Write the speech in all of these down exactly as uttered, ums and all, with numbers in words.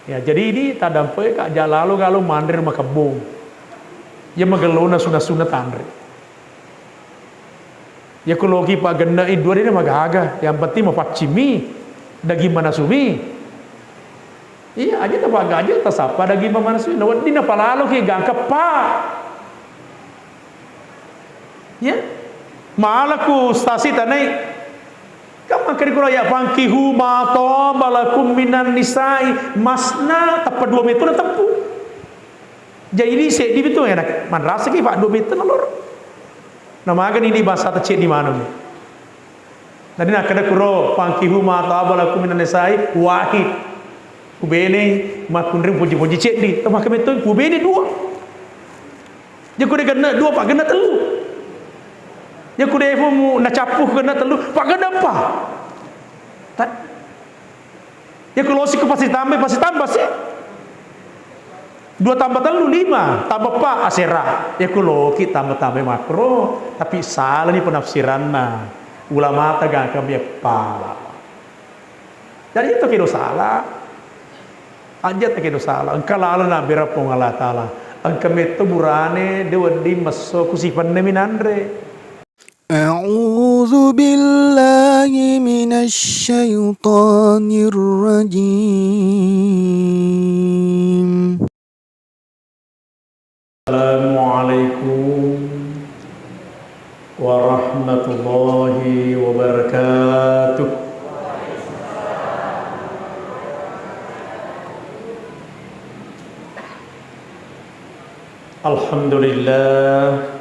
Ya, jadi ini tadampe ka ja lalo galo manre ri makebbong. Ya magellona sunna-sunna tanre. Ya ko loki paggenne'i dua de' magaga, yang penting mapaccimi, daging manasumi. Iya, aja tapagaja tasappa daging manasumi. Na wedding napalaloki gangka pa. Ya. Malaku stasi tanai. Kan makkeda kuro ya, "Fankihu ma taba lakum minan nisa'i masna," tappa dua metu na teppu. Jadi seddi betul ya, manrasaki fa dua metu na loro. Na magani di bahasa tecek di mana? Jadi nakkeda kuro, "Fankihu ma taba lakum minan nisa'i wahid." Kubene makkunreng puji-puji ceddi, maka metto kubene dua. Yakko de' genne' dua, paggenna tellu. Yakko de' mu nacappu genne' tellu, paggenna eppa. Ta-, yakko losi ku pasti tambai, pasti tambah sih. Dua tambah tellu, lima, tambah eppa, asera. Yakko loki tambah-tambah makro, tapi salani penafsiranna. Ulamata gangka meppa. Jadi itu kedo salah. Aja' takedo salah. Engka lalo nabbere Puang Allah Ta'ala. Engka metto burane de' wedding messo ku sifanna minanre. أعوذ بالله من الشيطان الرجيم. السلام عليكم ورحمة الله وبركاته. الحمد لله.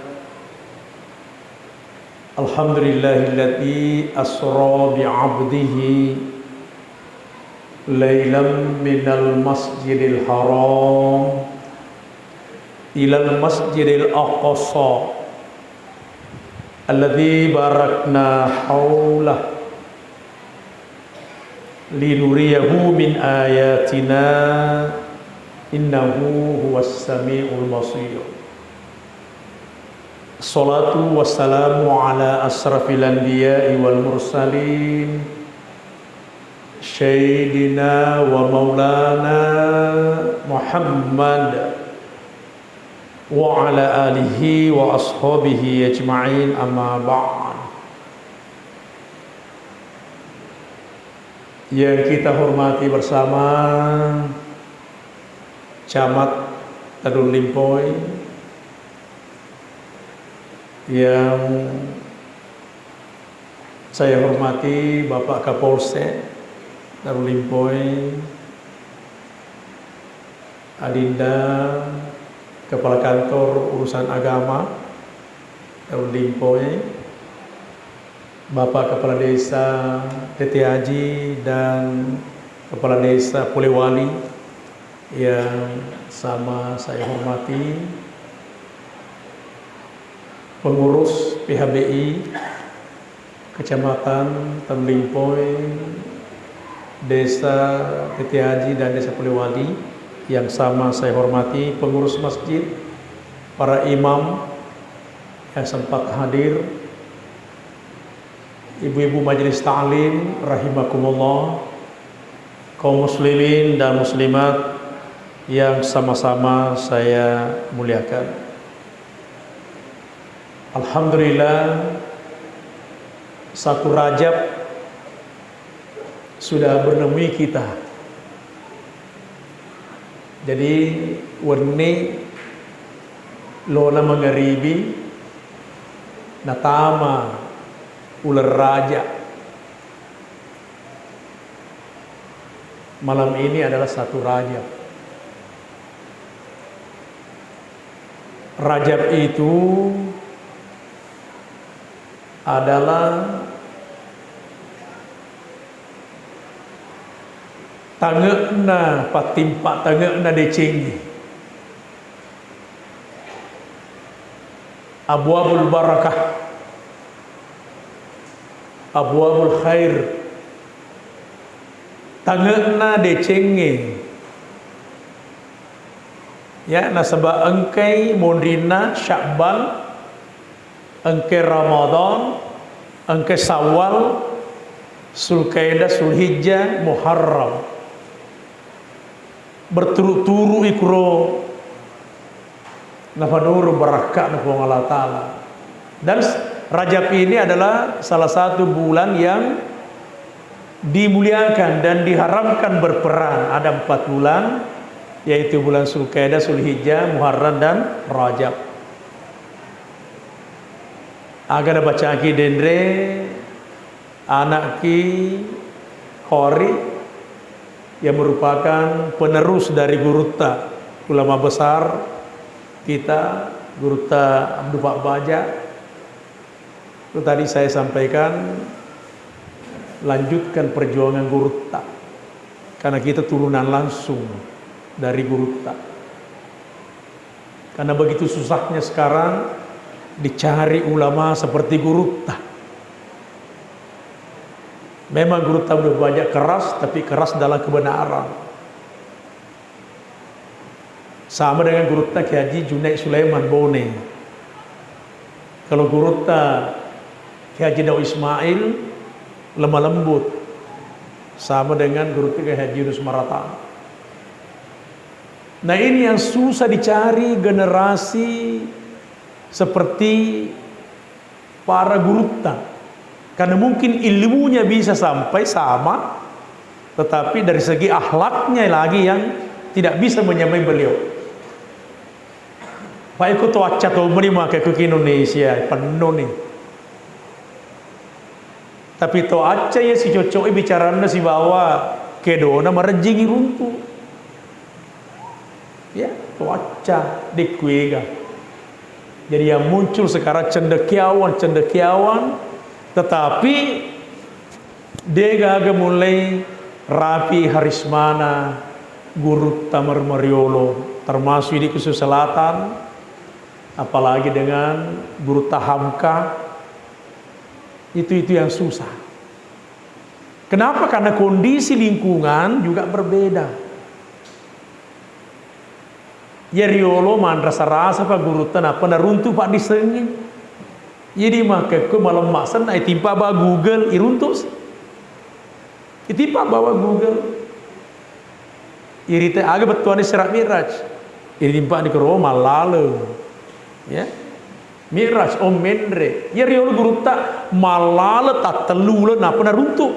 الحمد لله الذي أسرى بعبده ليلا من المسجد الحرام إلى المسجد الأقصى الذي باركنا حوله لنريه من آياتنا إنه هو السميع البصير. الصلاة والسلام على أشرف الأنبياء والمرسلين سيدنا ومولانا محمد وعلى آله وأصحابه أجمعين، أما بعد. Yang kita hormati bersama Camat Tadung Limpoi, yang saya hormati Bapak Kapolsek Tadung Limpoi, Adinda Kepala Kantor Urusan Agama Tadung Limpoi, Bapak Kepala Desa Tete Aji dan Kepala Desa Polewali yang sama saya hormati, pengurus P H B I Kecamatan Tadung Limpoi, Desa Tete Aji, dan Desa Polewali yang sama saya hormati, pengurus masjid, para imam yang sempat hadir, ibu-ibu majelis ta'lim rahimakumullah, kaum muslimin dan muslimat yang sama-sama saya muliakan. Alhamdulillah, satu Rajab sudah menemui kita. Jadi, wenni lona mangaribi, natama uleng Rajab. Malam ini adalah satu Rajab. Rajab itu adalah tange'na, pattimpa tange'na decengnge. Abwabul barakah, abwabul khair, tange'na decengnge. Ya, nasaba engkai monrinna Sya'ban, engkai Ramadan, engkai Syawal, Zulkaidah, Zulhijjah, Muharram. Berturu-turu ikuro napanuru barakka'na Puang Allah Ta'ala. Dan s-, Rajab ini adalah salah satu bulan yang dimuliakan dan diharamkan berperang. Ada empat bulan, yaitu bulan Zulkaidah, Zulhijjah, Muharram, dan Rajab. Aga nabacaki denre anakki Qori yang merupakan penerus dari gurutta, ulama besar kita, Gurutta Abdul Pak Baja. Itu tadi saya sampaikan, lanjutkan perjuangan gurutta. Karena kita turunan langsung dari gurutta. Karena begitu susahnya sekarang dicari ulama seperti gurutta. Memang gurutta udah banyak keras, tapi keras dalam kebenaran. Sama dengan gurutta Kiai Haji Junaid Sulaiman Bone. Kalau gurutta Kiai Haji Daud Ismail lemah lembut, sama dengan gurutta Kiai Haji Yunus Marata. Nah, ini yang susah dicari generasi seperti para gurutta. Karena mungkin ilmunya bisa sampai sama, tetapi dari segi akhlaknya lagi yang tidak bisa menyamai beliau. Pak, iko to acca to meni make ku ki Indonesia, penno ni. Tapi to acca iya sicocok bicaranna sibawa kedona marejjing iruntu. Ya, to acca, dikkuega. Jadi yang muncul sekarang cendekiawan, cendekiawan, tetapi degaga mulai rapi harismana gurutta mar-, mariolo, termasuk di Kusui Selatan, apalagi dengan gurutta Hamka, itu-itu yang susah. Kenapa? Karena kondisi lingkungan juga berbeda. Iya riolo manrasa-rasa pa gurutta nappa naruntu paddissengnge. Jadi makkekko malemma senna itimpa ba Google, iruntu si. Itimpa bawa Google. Irita aga bettuanna Isra Mi'raj. Itimpa ni koro mallaleng. Ya. Mi'raj, oh, menre. Iya riolo gurutta mallaleng tattellu uleng nappa naruntu.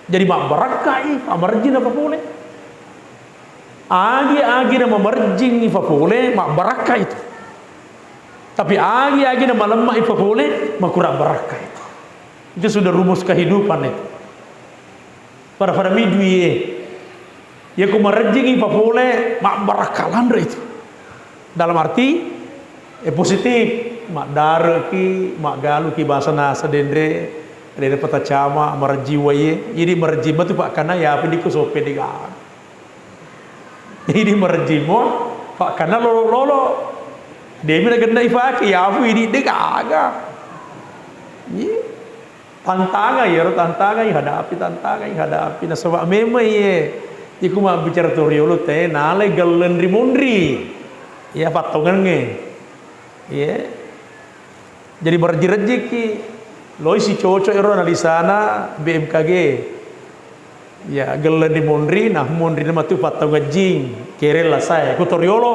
Jadi mabbarakkai, amarejjing napapole. Agi-agi na mamarejjing ifapole, mabbarakka itu. Tapi agi-agi na malemma ifapole, makurang barakka itu. Itu sudah rumus kehidupan itu. Pada-pada midui e. Ya ku marejjing ifapole, mabbarakka lanre itu. Dalam arti, eh, positif, maddareki, maggaluki bahasa nasa denre, denre patacama, marejjing wae. Jadi marejjing matu pakkanna ya apa diko sope dega. Idi marejjimmo, pakkanna lolo-lolo. Demi nagenna ifake, yafu idi degaga. Iya. Tantangan, iyaro tantangan ihadapi, tantangan ihadapi. Nasaba memang iye, iku mabbicara to riolo te, nalai gelleng ri monri. Iya, pattongengnge. Iya. Jadi marejji-rejjiki, loi sicocok ero analisana B M K G. Ya, gelleng ri monri, nah monri matu pattau ngajjing, kereng lasae, ku to riolo.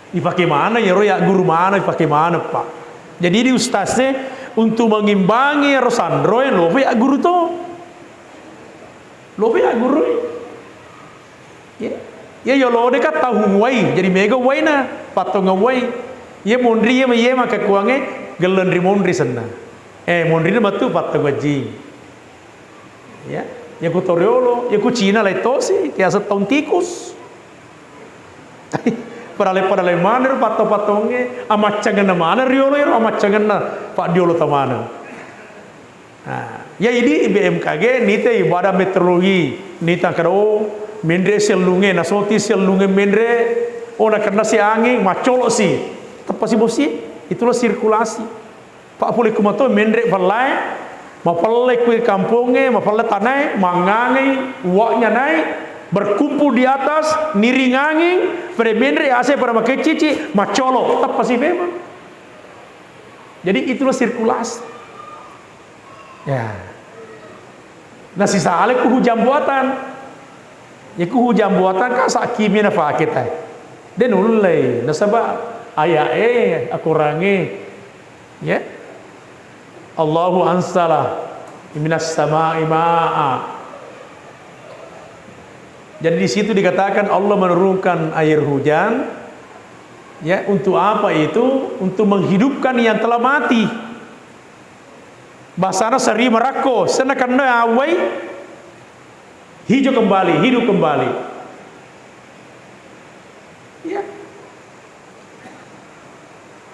Ipake maneng ero, ya guru maneng, ipake maneng, Pak. Jadi di ustaznya untuk mengimbangi ero sanroe, lope ya guru to. Lope ya guru. Iya. Iya, yolo de ka tahu wai, jadi mega waina, pattongeng wai. Iya monri, iya, iya makkekkuangnge gelleng ri monri senna. Eh, monri matu pattongeng wajjing. Ya, ya ku to riolo, ya ku Cina lai tosi, kiaseng taung tikus. Padale-padale maneng ro patto-pattongnge, amaccangenna maneng riolo ero, amaccangenna paddiolo tamaneng. Nah, ya idi B M K G nite ibadah meteorologi, nita kada, oh, menre sellunge, nasoti sellunge menre, oh, nakenna si angin, maccolo si. Teppa si bosi, itulah sirkulasi. Pak pole kumato menre pallae, mapelle kui kamponge, mapelle tanae, mangangi, uaknya naik, berkumpul di atas, niring angin, pada menre ase pada makecici, maccolo. Teppa si memang. Jadi itulah sirkulasi. Ya. Nah, sisale ku hujan buatan. Iyaku hujang buatan ka sa kimia nafake tae. De nullei, nasaba aya'e akorangnge, ya. Allahu ansala minas sama'i ma'a. Jadi di situ dikatakan Allah menurunkan air hujan, ya, untuk apa itu? Untuk menghidupkan yang telah mati. Bahasana seri marakko, sena kenna awai, hijau kembali, hidup kembali. Ya.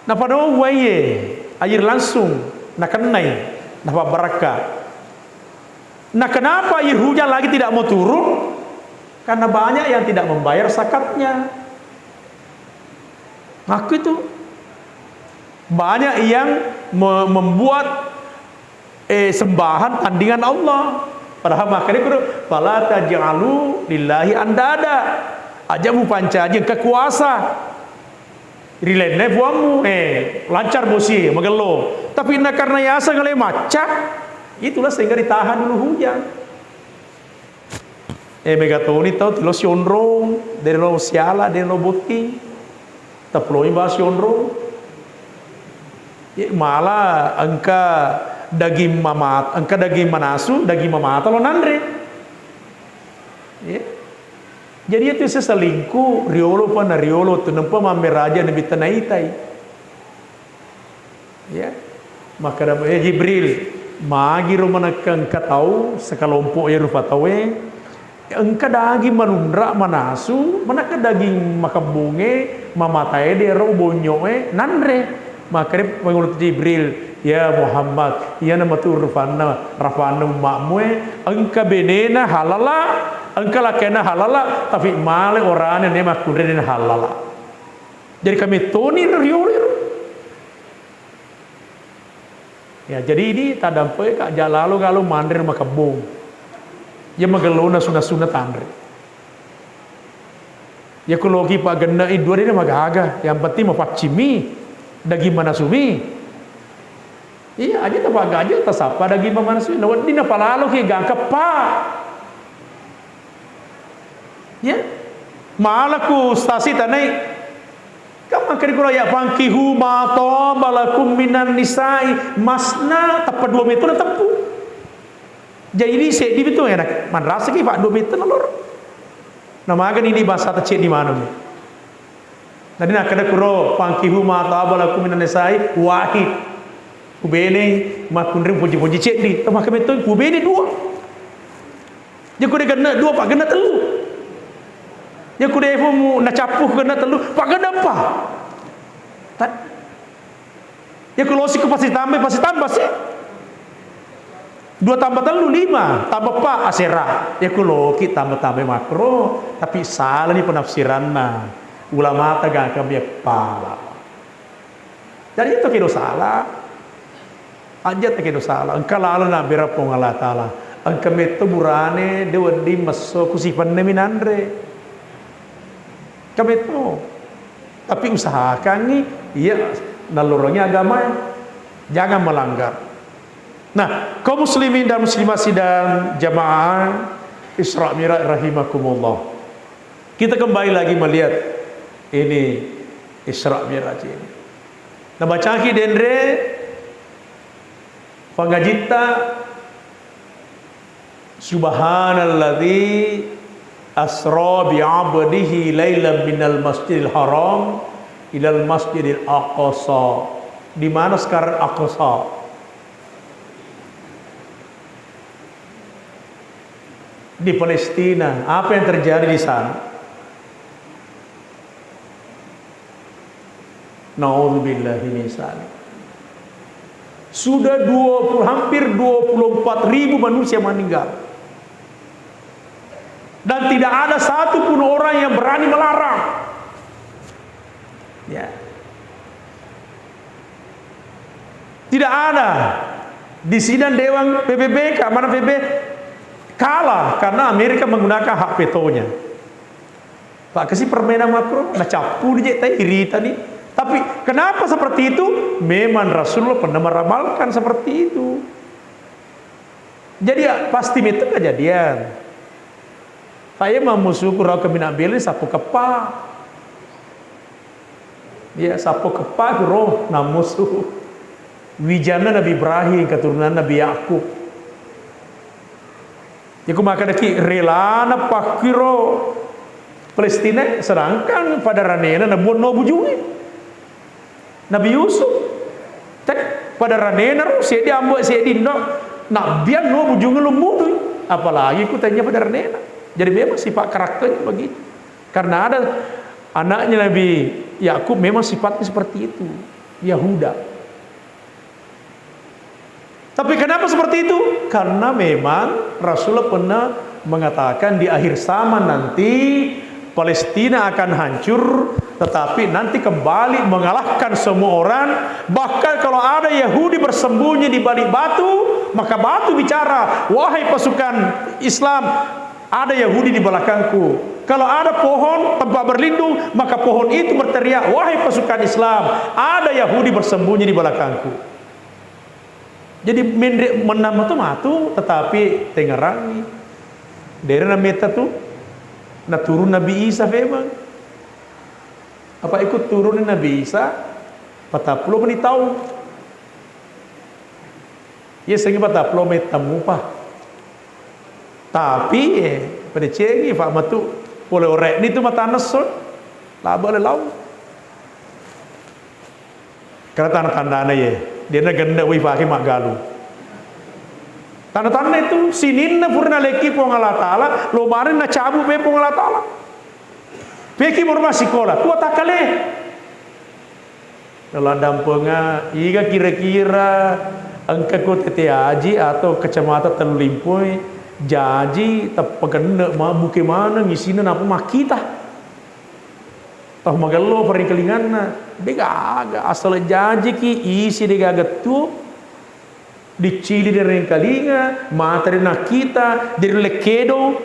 Napanau uwaiye, air langsung nakennai, napabbarakka. Nah, kenapa air hujan lagi tidak mau turun? Karena banyak yang tidak membayar zakatnya. Ngaku itu. Banyak yang me-, membuat eh, sembahan tandingan Allah. Padahal makanya kudu, "Fala taj'alu lillahi andada." Aja mupancaji engka kuasa. Rilainna puammu, eh, lancar bosi, magello. Tapi na karena yaseng le macca, itulah sehingga ditahan dulu hujan. Eh, mega toni tau tilo sionrong, de lo siala, de lo botting. Tapuloi ba sionrong. Ye, mala engka daging mamat-, engka daging manasu, daging mamata lo nanre. Ye. Jadi itu seselingkuh, riolo pa na riolo tu nempa mammeraja nabi tanaitai. Ya. Makkeda, "Eh, Jibril, magiro manekka engka tau, sekelompok iya rupa tauwe, engka daging manunra manasu, manekka daging makebbungnge, mamatae de ro bonyoe, nanre." Makkeda pangulu Jibril, "Ya Muhammad, iyana matu rufanna, rafanna umma'mue, engka benena halala, engka lakena halala, tapi male orane ne makkunrene halala." Jadi kami toni riolo ero. Ya, jadi ini tadampoi ka jalalo galo manre makebbung. Ya magello nasu-nasuna tanre. Ya kuloki paggenna i dua de magaga, yang penting mapaccimi daging manasumi. Iya, aja tapagaja tasappa daging manasumi. Na wedding napalalo ki gangka pa. Ya. Malaku stasi tanai. Kan makkeda kula ya, "Fankihu ma taba lakum minan nisa'i masna," tappa dua metto na teppu. Jadi seddi betul enak. Manrasa ki pak dua metto na loro. Namagani di bahasa tecek di mana nih? Tadi nakkeda kuro, "Fankihu ma taba lakum minan nisa'i wahid." Ubene makkunre puji-puji ceddi. Maka metto ubene dua. Jaku de genne dua, pak genne tellu. Jaku de mu nacappu genne tellu, pak genne empat. Ta-, jaku losi ku pasti tambah, pasti tambah sih. Dua tambah tellu, lima, tambah empat, asera. Jaku loki tambah-tambah makro, tapi salah nih penafsiranna. Ulama taga kami pala. Jadi itu kedo salah. Aja ta kedo salah. Engka lalo nabbera Puang Allah Ta'ala. Engka metto burane de wedding messo ku sipenna minanre. Engka metto. Tapi usahakangi iya nallorengi agamae. Jangan melanggar. Nah, kaum muslimin dan muslimat sidang jamaah Isra Mi'raj rahimakumullah. Kita kembali lagi melihat ini Isra Mi'raj ini. Nabacaki denre pangajitta, "Subhanalladzi asra bi 'abdihi lailan minal masjidil haram ilal masjidil aqsa." Di mana sekarang Aqsa? Di Palestina. Apa yang terjadi di sana? Naudzubillahi min zalik. Sudah dua puluh, hampir dua puluh empat ribu manusia meninggal. Dan tidak ada satu pun orang yang berani melarang. Ya. Tidak ada. Di sidang dewan P B B, keamanan P B B kalah karena Amerika menggunakan hak vetonya. Pak, kasi permainan makro, nacappu di je, tai irita ni. Tapi kenapa seperti itu? Memang Rasulullah pernah meramalkan seperti itu. Jadi ya, pasti itu kejadian. Saya mammusuku rau kaminang bela sappo keppa. Ya, sappo keppa kuro nammusu. Wijanna Nabi Ibrahim, keturunan Nabi Yakub. Iku makkadaki relana pakkiro Palestina, sedangkan pada ranena nabuang no bujunge. Nabi Yusuf, te, pada ranena ro, seddi ambo, seddi indo, nabbiang no bujunge lummudui. Apalagi ku tanya pada ranena. Jadi memang sifat karakternya begitu. Karena ada anaknya Nabi Yakub memang sifatnya seperti itu. Yahuda. Tapi kenapa seperti itu? Karena memang Rasulullah pernah mengatakan di akhir zaman nanti Palestina akan hancur, tetapi nanti kembali mengalahkan semua orang. Bahkan kalau ada Yahudi bersembunyi di balik batu, maka batu bicara, "Wahai pasukan Islam, ada Yahudi di belakangku." Kalau ada pohon tempat berlindung, maka pohon itu berteriak, "Wahai pasukan Islam, ada Yahudi bersembunyi di belakangku." Jadi menre mennang matu matu, tetapi tengerangi. Dere nameta tu, naturun Nabi Isa femeng. Apa ikut turun Nabi Isa, patappulo meni tau. Iya sengi patappulo meni tau mupa. Tapi, eh, pada cengi, fa matu, pole orek ni tu mata nesso, laba le lau. Karena tanda-tandana ye, dia na gende wifaki maggalu. Tanda-tanda itu sininna purna leki Puang Allah Ta'ala, lo mari na cabu pe Puang Allah Ta'ala. Peki morma sikola, tua takale. Nala dampenga, iga kira-kira engka ko tete aji atau kecamatan Tellu Limpoi, jaji teppa genne ma-, muke maneng isina napa makkita. Tau magello paringkalinganna, degaga, asal jajiki isi degaga tuo, dicili de rengkalinga, mata de nakkita, de lekkedo,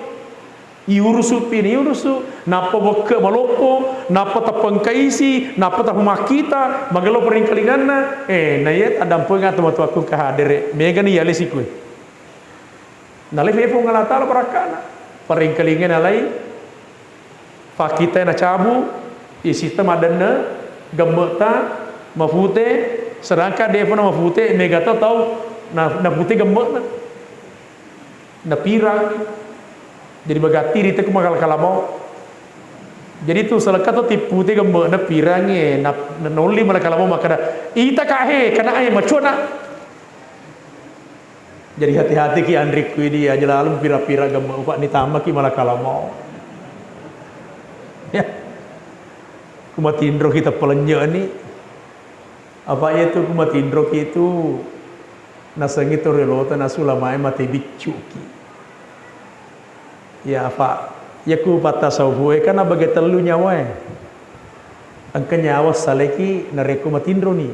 iurusu pi niurusu, nappa wekke maloppo, nappa tapengka isi, nappa tahu makkita, magello paringkalinganna, eh, na iya taddampengeng tomatoakku engka hadere, megani yale sikue. Nalai Puang Allah Ta'ala barakkana. Paringkalinga nalai, fakkita nacabu, isita madenne, gemme'ta mafute, sedangkan de'pa na mafute, mega to tau na, nafute gemme'na. Napirang. Jadi bagatti rite ku makala-kala mau. Jadi tu selekka to tippute gemme'na pirangi, eh, na, na nolli malakala mau makkada, "Ita ka he, kana e, macua na." Jadi hati-hati ki anrikku idi, aja laleng pira-pira gemme'u, Pak, ni tamaki malakala mau. Ya. Ku matinro kita pelenje ni. Apa iya tu ku matinro ki tu nasengi to relota nasu lamae mate biccu ki. Ya, apa iya ku patta saufu e kan abage tellu nyawa e. Engka nyawa saleki narekko matinro ni.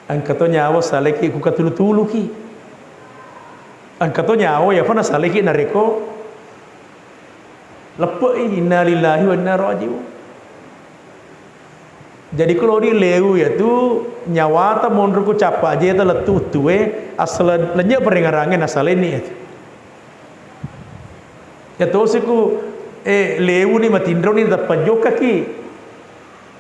Engka to nyawa saleki ku katulu-tuluki. Engka to nyawa yapa nasaleki narekko leppe'i, innalillahi wa inna ilaihi raji'un. Jadi ko lodi lewu yatu nyawata monro ku cappa jeta lettu uttue, asal lenye parengarange nasaleni yatu. Ya tosi ku, eh, lewu ni matinro ni teppa jokkaki.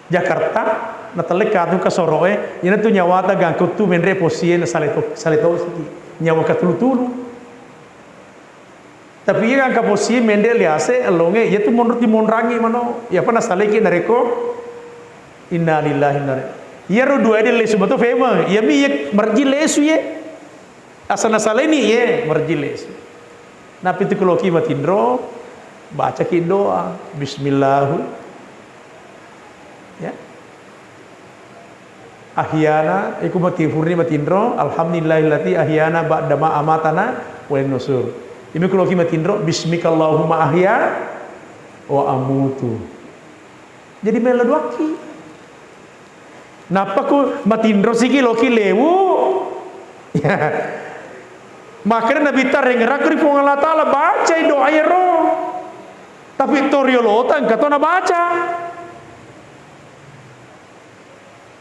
Jakarta, natelle katu kasoro'e, iyanatu nyawata gangkuttu menre possie na sale to-, sale tosiki. Nyawa katulu-tulu. Tapi iya gangka possie menre liase, ellonge, iyatu monro timonrangi mano. Iyapa nasaleki narekko, innalillahi inna ilaihi. Iyaro dua de lesu mato fema, iyami iya marji lesu ye. Asa nasaleni ye, marji lesu. Napitu kuloki matinro, bacaki doa, bismillahu. Ya. Ahyana, iku mati furni matinro, alhamdulillahillati ahyana ba'dama amatana wa ilaihin nusur. Imi kuloki matinro, bismikallahumma ahya wa amutu. Jadi melo duakki. Nappa ku matinro siki loki lewu. Ya. Makanya Nabi ta rengerakku ri Puang Allah Ta'ala, bacai doa ero. Tapi toriolota engka to nabaca.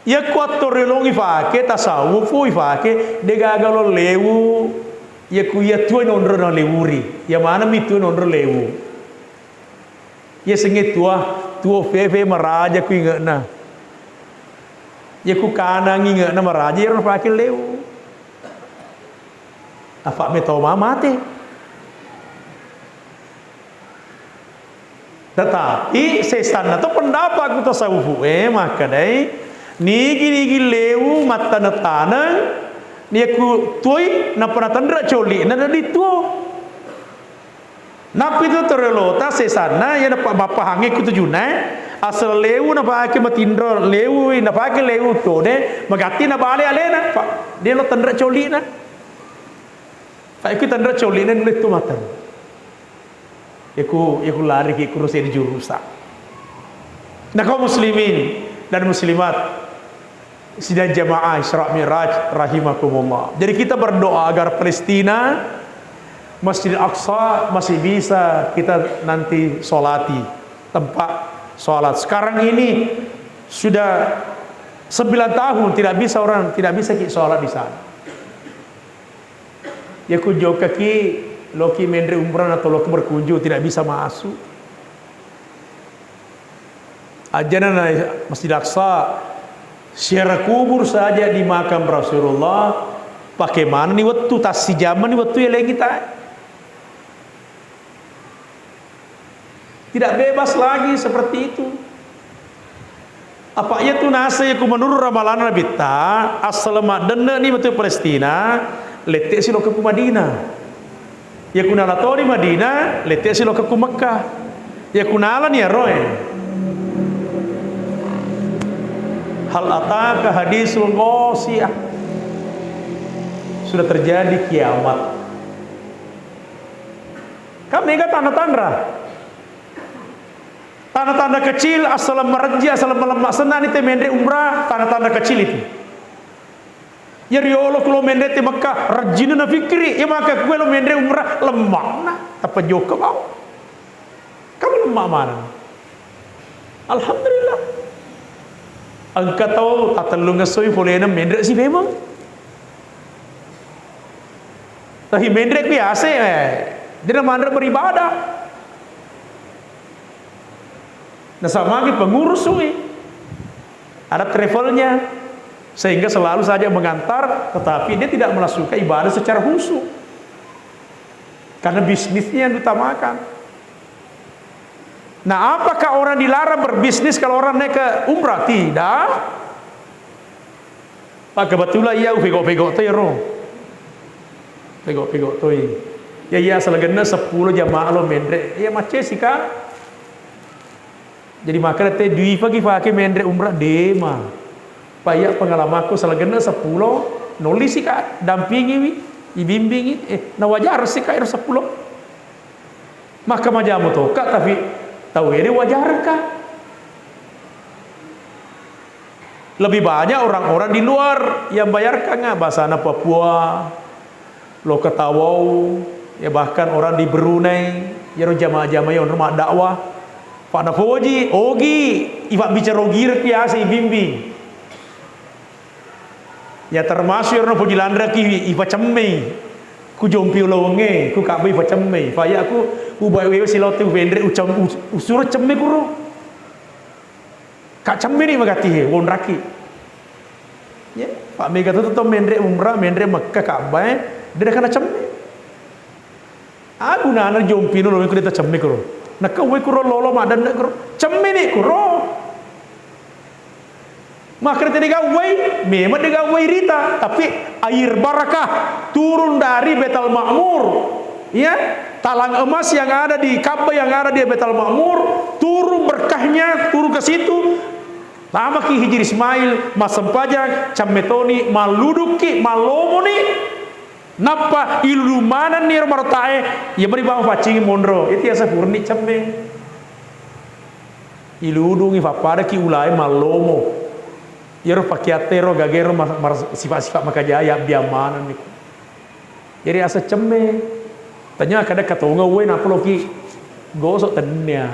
Yakku attoriolong ifake, tasawufu ifake, degaga lo lewu. Yakku iya tuo nonro na lewuri. Ya mana mi tuo nonro lewu. Yasengnge tuo, tuo fefe maraja ku inge'na. Iya ku kanang inge'na maraja, iyaro napake lewu. Apa metau ma mate. Tetapi sesanna to pendapat ku tasawufu e makkedai, nigi-nigi lewu mattaneng-taneng, iya ku tuoi nappa natenre coli'na, dadi tuo. Nappi tu torelota sesanna, iya napa-, mappahangnge ku tujunna, asal lewu napake matinro, lewu napake lewu tode, magatti nabale alena, pa-, de lo tenre coli'na. Pa iku tenre coli'na nulle tu mateng. Iku, iku lari ki kuro sedi jurusa. Nah, kaum muslimin dan muslimat, sidang jamaah Isra Mi'raj rahimakumullah. Jadi kita berdoa agar Palestina, Masjid Aqsa masih bisa kita nanti sholati, tempat sholat. Sekarang ini sudah sembilan tahun tidak bisa orang, tidak bisa ki sholat di sana. Ya ku jokka ki, loki menre umrah atau loki berkunjung tidak bisa masuk. Ajana na Masjid Aqsa, ziarah kubur saja di makam Rasulullah, pakai mana ni wettu, tassi jamma ni wettu ya lagi ta. Tidak bebas lagi seperti itu. Apa iya tu nase ku menurut ramalan Nabitta, asal madenne ni betul Palestina, lette si loke ku Madinah. Iya ku nala to di Madinah, lette si loke ku Mekkah. Iya ku nala ni aroe. Hal ataka hadisul ghasyiah. Sudah terjadi kiamat. Kan mega tanda-tanda. Tanda-tanda kecil, asal merejji, asal melemma. Senna ni te menre umrah, tanda-tanda kecil itu. Ya riolo kulo menre te Mekah, rejjina nafikkiri, ya maka kue lo menre umrah, lemmakna, tappa jokka bau. Kamu lemma mana? Alhamdulillah. Engka tau tatellung essoi polena menre si memang. Tapi menre biasa, eh, dia manre beribadah. Nasaba magi pengurus sui. Ada travelnya. Sehingga selalu saja mengantar, tetapi dia tidak melangsungkan ibadah secara khusyuk. Karena bisnisnya yang diutamakan. Nah, apakah orang dilarang berbisnis kalau orang naik ke umrah? Tidak. Pak, kebetulan iya, pego-pego to iyaro. Pego-pego to i. Ya, iya, selegenna seppulo jamaah lo menre. Iya, macce sika. Jadi, maka te dui pagi pake menre umrah, dema. Pak, iya, pengalamanku selegenna seppulo, nolli sika, dampingiwi, ibimbingi, eh, nawajar sika ero seppulo. Maka majamu toka, tapi tau ede wajarka. Lebih banyak orang-orang di luar yang bayarkan, ah, bahasana Papua, lo Ketawau, ya bahkan orang di Brunei, ya ro jamaah-jamaah yang orang dakwah. Pada foji, ogi, ifa bicara ogi rek biasa ibimbing. Ya termasuk ero napoji lanreki ipacemmei. Ku jompi ulawengngé, ku kabbai ipacemmei. Faya ku ubai wewe silautte upenre ucam-, us-, usuro cemme kuro. Ka cemme ni magatti he, wonraki. Ya, pa mega tu to menre umrah, menre Mekka kabbai, de kana cemme. Agunana jompino lo ku de ta cemme kuro. Nakka uwe kuro lolo madanne kuro. Cemme ni kuro. Makkeda de gawai, memang de gawai rita, tapi air barakah turun dari Baitul Ma'mur. Ya, talang emas yang ada di Ka'bah, yang ada di Baitul Ma'mur, turun berkahnya, turun ke situ. Lamaki Hijri Ismail, massempajang, cammetoni, malludukki, mallomoni. Nappa iludu manenni ero marotae, iya mani bawang faccingi monro. Itu yaseng purani cemme. Iludungi, fappadaki ulae mallomo. Iyaro pakeatte ro gagero mar-, mar-, sifat-sifat makajaya biang manenni. Jadi asa cemme. Tanya kada katonga uwe nappa loki gosok, tennia.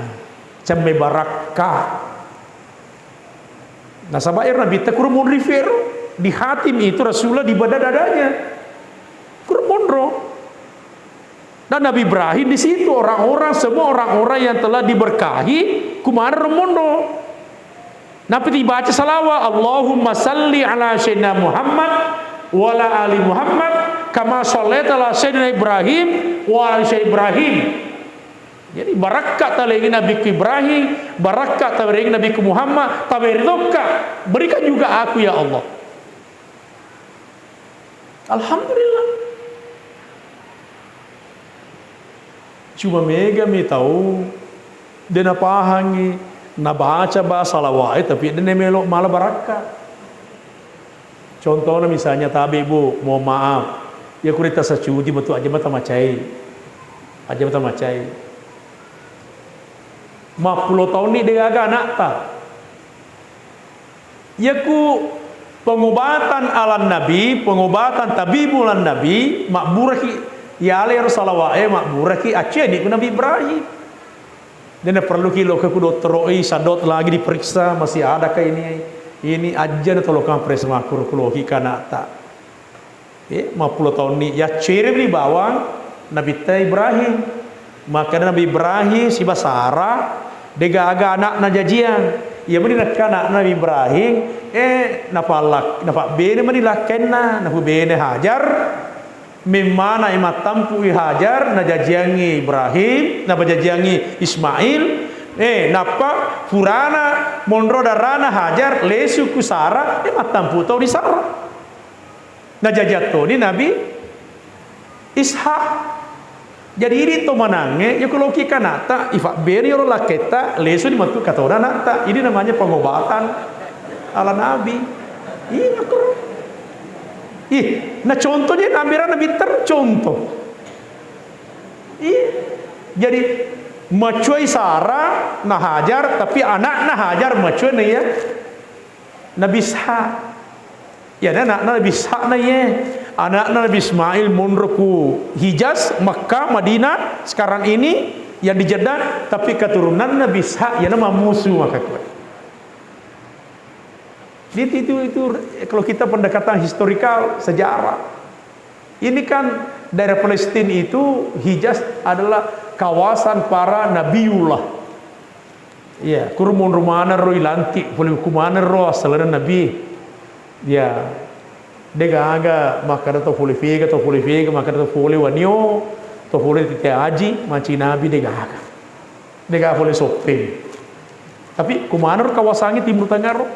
Cemme barakka. Nasaba ero Nabitta kuro monri fero, di hatim itu Rasulullah di bada dadanya. Kuro monro. Dan Nabi Ibrahim di situ, orang-orang, semua orang-orang yang telah diberkahi, kumaneng ro monro. Nappa dibaca salawat, "Allahumma salli ala Sayyidina Muhammad wa ala ali Muhammad, kama sallaita ala Sayyidina Ibrahim wa ala ali Sayyidina Ibrahim." Jadi, barakka talengi Nabiku Ibrahim, barakka tawerengi Nabiku Muhammad, tawere tokka, berikan juga aku, ya Allah. Alhamdulillah. Cuma mega mi tau de napahangi, nabaca ba salawa'e, tapi de namelo mala barakka. Contohnya misalnya tabe, Bu, mohon maaf. Ya kurita sacuti betul aja mata macai. Aja mata macai. Mappulo taunni degaga anakta. Yaku pengobatan ala Nabi, pengobatan tabibu ala Nabi, mabburaki yale ro salawa'e, mabburaki acceni ku Nabi Ibrahim. Dena perluki loka ku dottoro i, sadot lagi diperiksa, masih adakah ini, ini aja na tolokang periksa makuru ku loki kanata. Eh, mappulo taunni, yacceremi bawang Nabitta Ibrahim. Makkeda Nabi Ibrahim siba Sara, degaga anakna jajiang. Iya mani nakka anakna Nabi Ibrahim, eh, napallak-, napabbene mani lakkainna, napubene Hajar. Memmana i mattampu'i Hajar, najajiangi Ibrahim, napajajiangi Ismail. Eh, nappa purana monro darana Hajar, lesu ku Sara, eh, mattampu tau di Sara. Najajiang toni Nabi Ishak. Jadi, idi to manangnge, yako loki kanata, ifabbere yolo lakketta, lesu di matu katona anakta. Ini namanya pengobatan ala Nabi. Ih, makro. Ih, na contoh je Nabi ra Nabi ter contoh. Ih, jadi macuai Sara na Hajar, tapi anakna Hajar macuai na iya. Nabi Ishak. Iyana anakna Nabi Ishak na iye. Anakna Nabi Ismail monro ku Hijaz, Makkah, Madinah, sekarang ini yang di Jeddah, tapi keturunan Nabi Ishak iyana mamusu maka kuat. Jadi itu, itu kalau kita pendekatan historikal, sejarah. Ini kan daerah Palestina itu, Hijaz adalah kawasan para nabiullah. Iya, kuru monro maneng ro ilantik, pole ku maneng ro asalana nabi. Iya. Degaga makkada to pole fega, to pole fega, makkada to pole wanio, to pole tete aji, maci nabi degaga. Degaga pole soppeng. Tapi ku maneng ro kawasangnge Timur Tengah ro.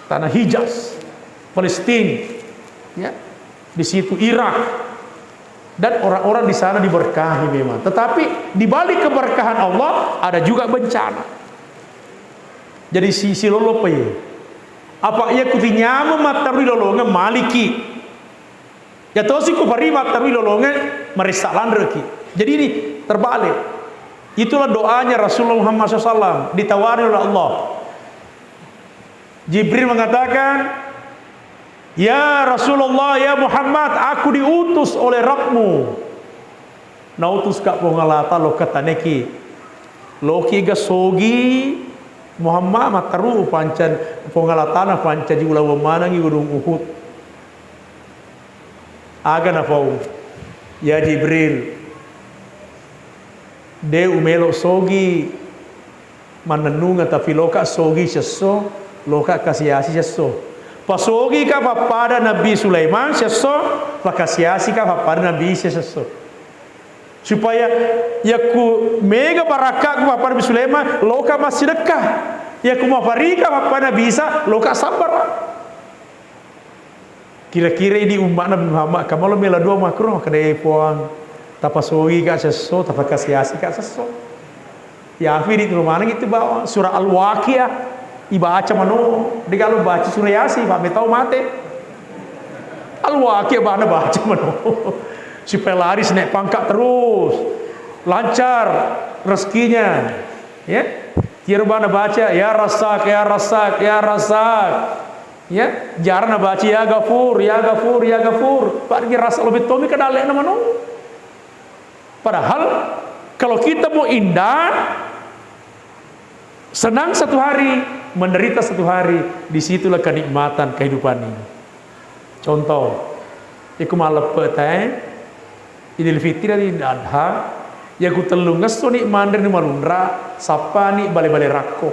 Tanah Hijaz, Palestina. Ya. Di situ Irak. Dan orang-orang di sana diberkahi memang. Tetapi di balik keberkahan Allah ada juga bencana. Jadi si, silollo pa iye. Apa iya kuti nyameng matterui lolongeng maliki. Ya tosi ku fari matterui lolongeng maressa lanreki. Jadi ini terbalik. Itulah doanya Rasulullah Muhammad sallallahu alaihi wasallam ditawari oleh Allah. Jibril mengatakan, "Ya Rasulullah, ya Muhammad, aku diutus oleh Rabbmu." Nautuska Puang Allah Ta'ala lokka taneki. Loki ga sogi Muhammad matteru pancan Puang Allah Ta'ala pancaji ulaweng manengi Gunung Uhud. Aga nafau, "Ya Jibril, de umelo sogi mannennungeng, tapi loka sogi sesso, loka kasiasi sesso. Pasogika pappada Nabi Sulaiman sesso, pakasiasika pappada Nabi Isa sesso. Supaya yakku mega barakkaku pappada Nabi Sulaiman, loka massidekka. Yakku mafarika pappada Nabi Isa, loka sabbara." Kira-kira idi umma'na Nabi Muhammad, kamalo mela dua makkuro, makkeda, "Eh, Puang, tapasogika sesso, tapakasiasika sesso." Yafi di rumah itu bawa surah Al-Waqiah, ibaca mano, de gaga baca surah Yasin, Pak, metau mate. Al-Waqiah bana baca mano. Supaya laris naik pangkat terus, lancar rezekinya. Ya, tiru bana baca, "Ya Rasak, ya Rasak, ya Rasak." Ya, jarang nabaca, "Ya Gafur, ya Gafur, ya Gafur." Pak, rasa lebih tomi ke dalekna mano. Padahal kalau kita mau indah, senang satu hari, menderita satu hari, disitulah kenikmatan kehidupan ini. Contoh, iku maleppe teh, Idul Fitri, Idul Adha, iya ku tellung esso ni manre nu malunra, sappa ni bale-bale rakko.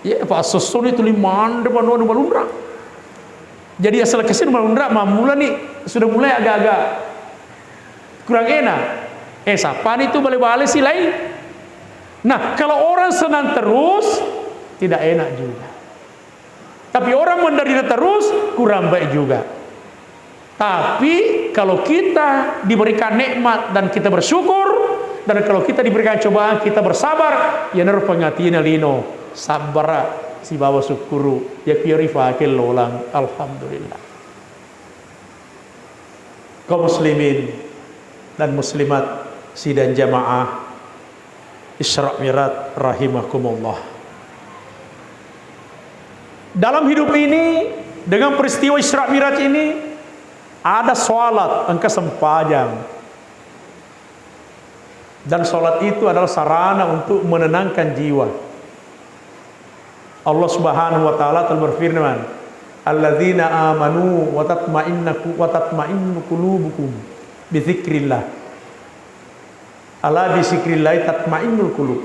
Iya, pa esso-esso ni tuli manre manua nu malunra. Jadi asal kasi nu malunra, mammula ni sudah mulai agak-agak kurang enak. Eh, sappa ni tu bale-bale silai. Nah, kalau orang senang terus, tidak enak juga. Tapi orang menderita terus, kurang baik juga. Tapi kalau kita diberikan nikmat dan kita bersyukur, dan kalau kita diberikan cobaan, kita bersabar, iyanaro pangatina lino, sabbara sibawa sukkuru, iyakiya rifake lolang. Alhamdulillah. Kaum muslimin dan muslimat sidang jamaah Isra Mi'raj rahimakumullah. Dalam hidup ini, dengan peristiwa Isra Mi'raj ini, ada salat engka sempajang. Dan salat itu adalah sarana untuk menenangkan jiwa. Allah Subhanahu wa Ta'ala telah berfirman, "Alladzina amanu wa tatma'inna ku-, wa tatma'innu qulubukum bi dzikrillah. Ala bi dzikrillah tatma'innul qulub."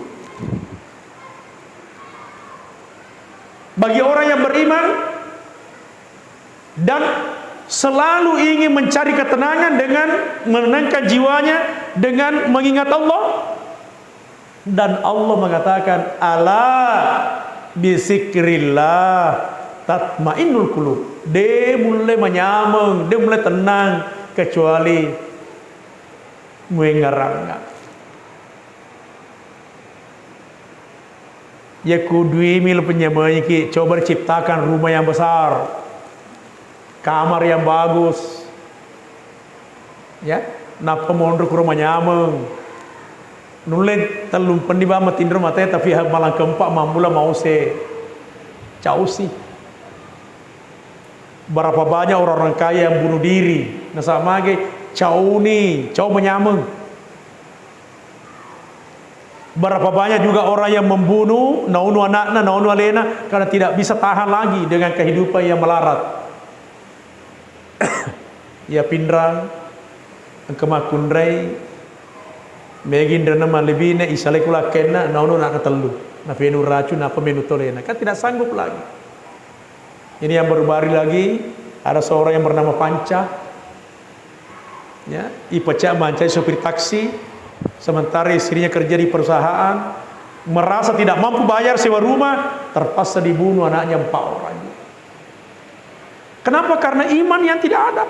Bagi orang yang beriman dan selalu ingin mencari ketenangan dengan menenangkan jiwanya dengan mengingat Allah. Dan Allah mengatakan, "Ala bi dzikrillah tatmainnul qulub." De mulle manyameng, de mulle tenang kecuali muengngerangnga. Yakku dui mil penyamengiki, coba ciptakan rumah yang besar, kamar yang bagus, ya, nappa monro kuro manyameng. Nulle tellumpenni bang matinro mate, tapi ha-, malang keempat mammula mause, causi. Berapa banyak orang-orang kaya yang bunuh diri? Nasaba mage, cauni, cau manyameng. Berapa banyak juga orang yang membunuh, naunu anakna, naunu alena, karena tidak bisa tahan lagi dengan kehidupan yang melarat. Iya pinrang, engka makkunrai, megi inrena malebine, isalai kulakkenna, naunu anakna tellu. Napenu racun, nappa menu tolena. Kan tidak sanggup lagi. Ini yang baru-baru lagi, ada seorang yang bernama Panca. Ya, ipecat mancai sopir taksi, sementara istrinya kerja di perusahaan, merasa tidak mampu bayar sewa rumah, terpaksa dibunuh anaknya empat orang. Kenapa? Karena iman yang tidak ada.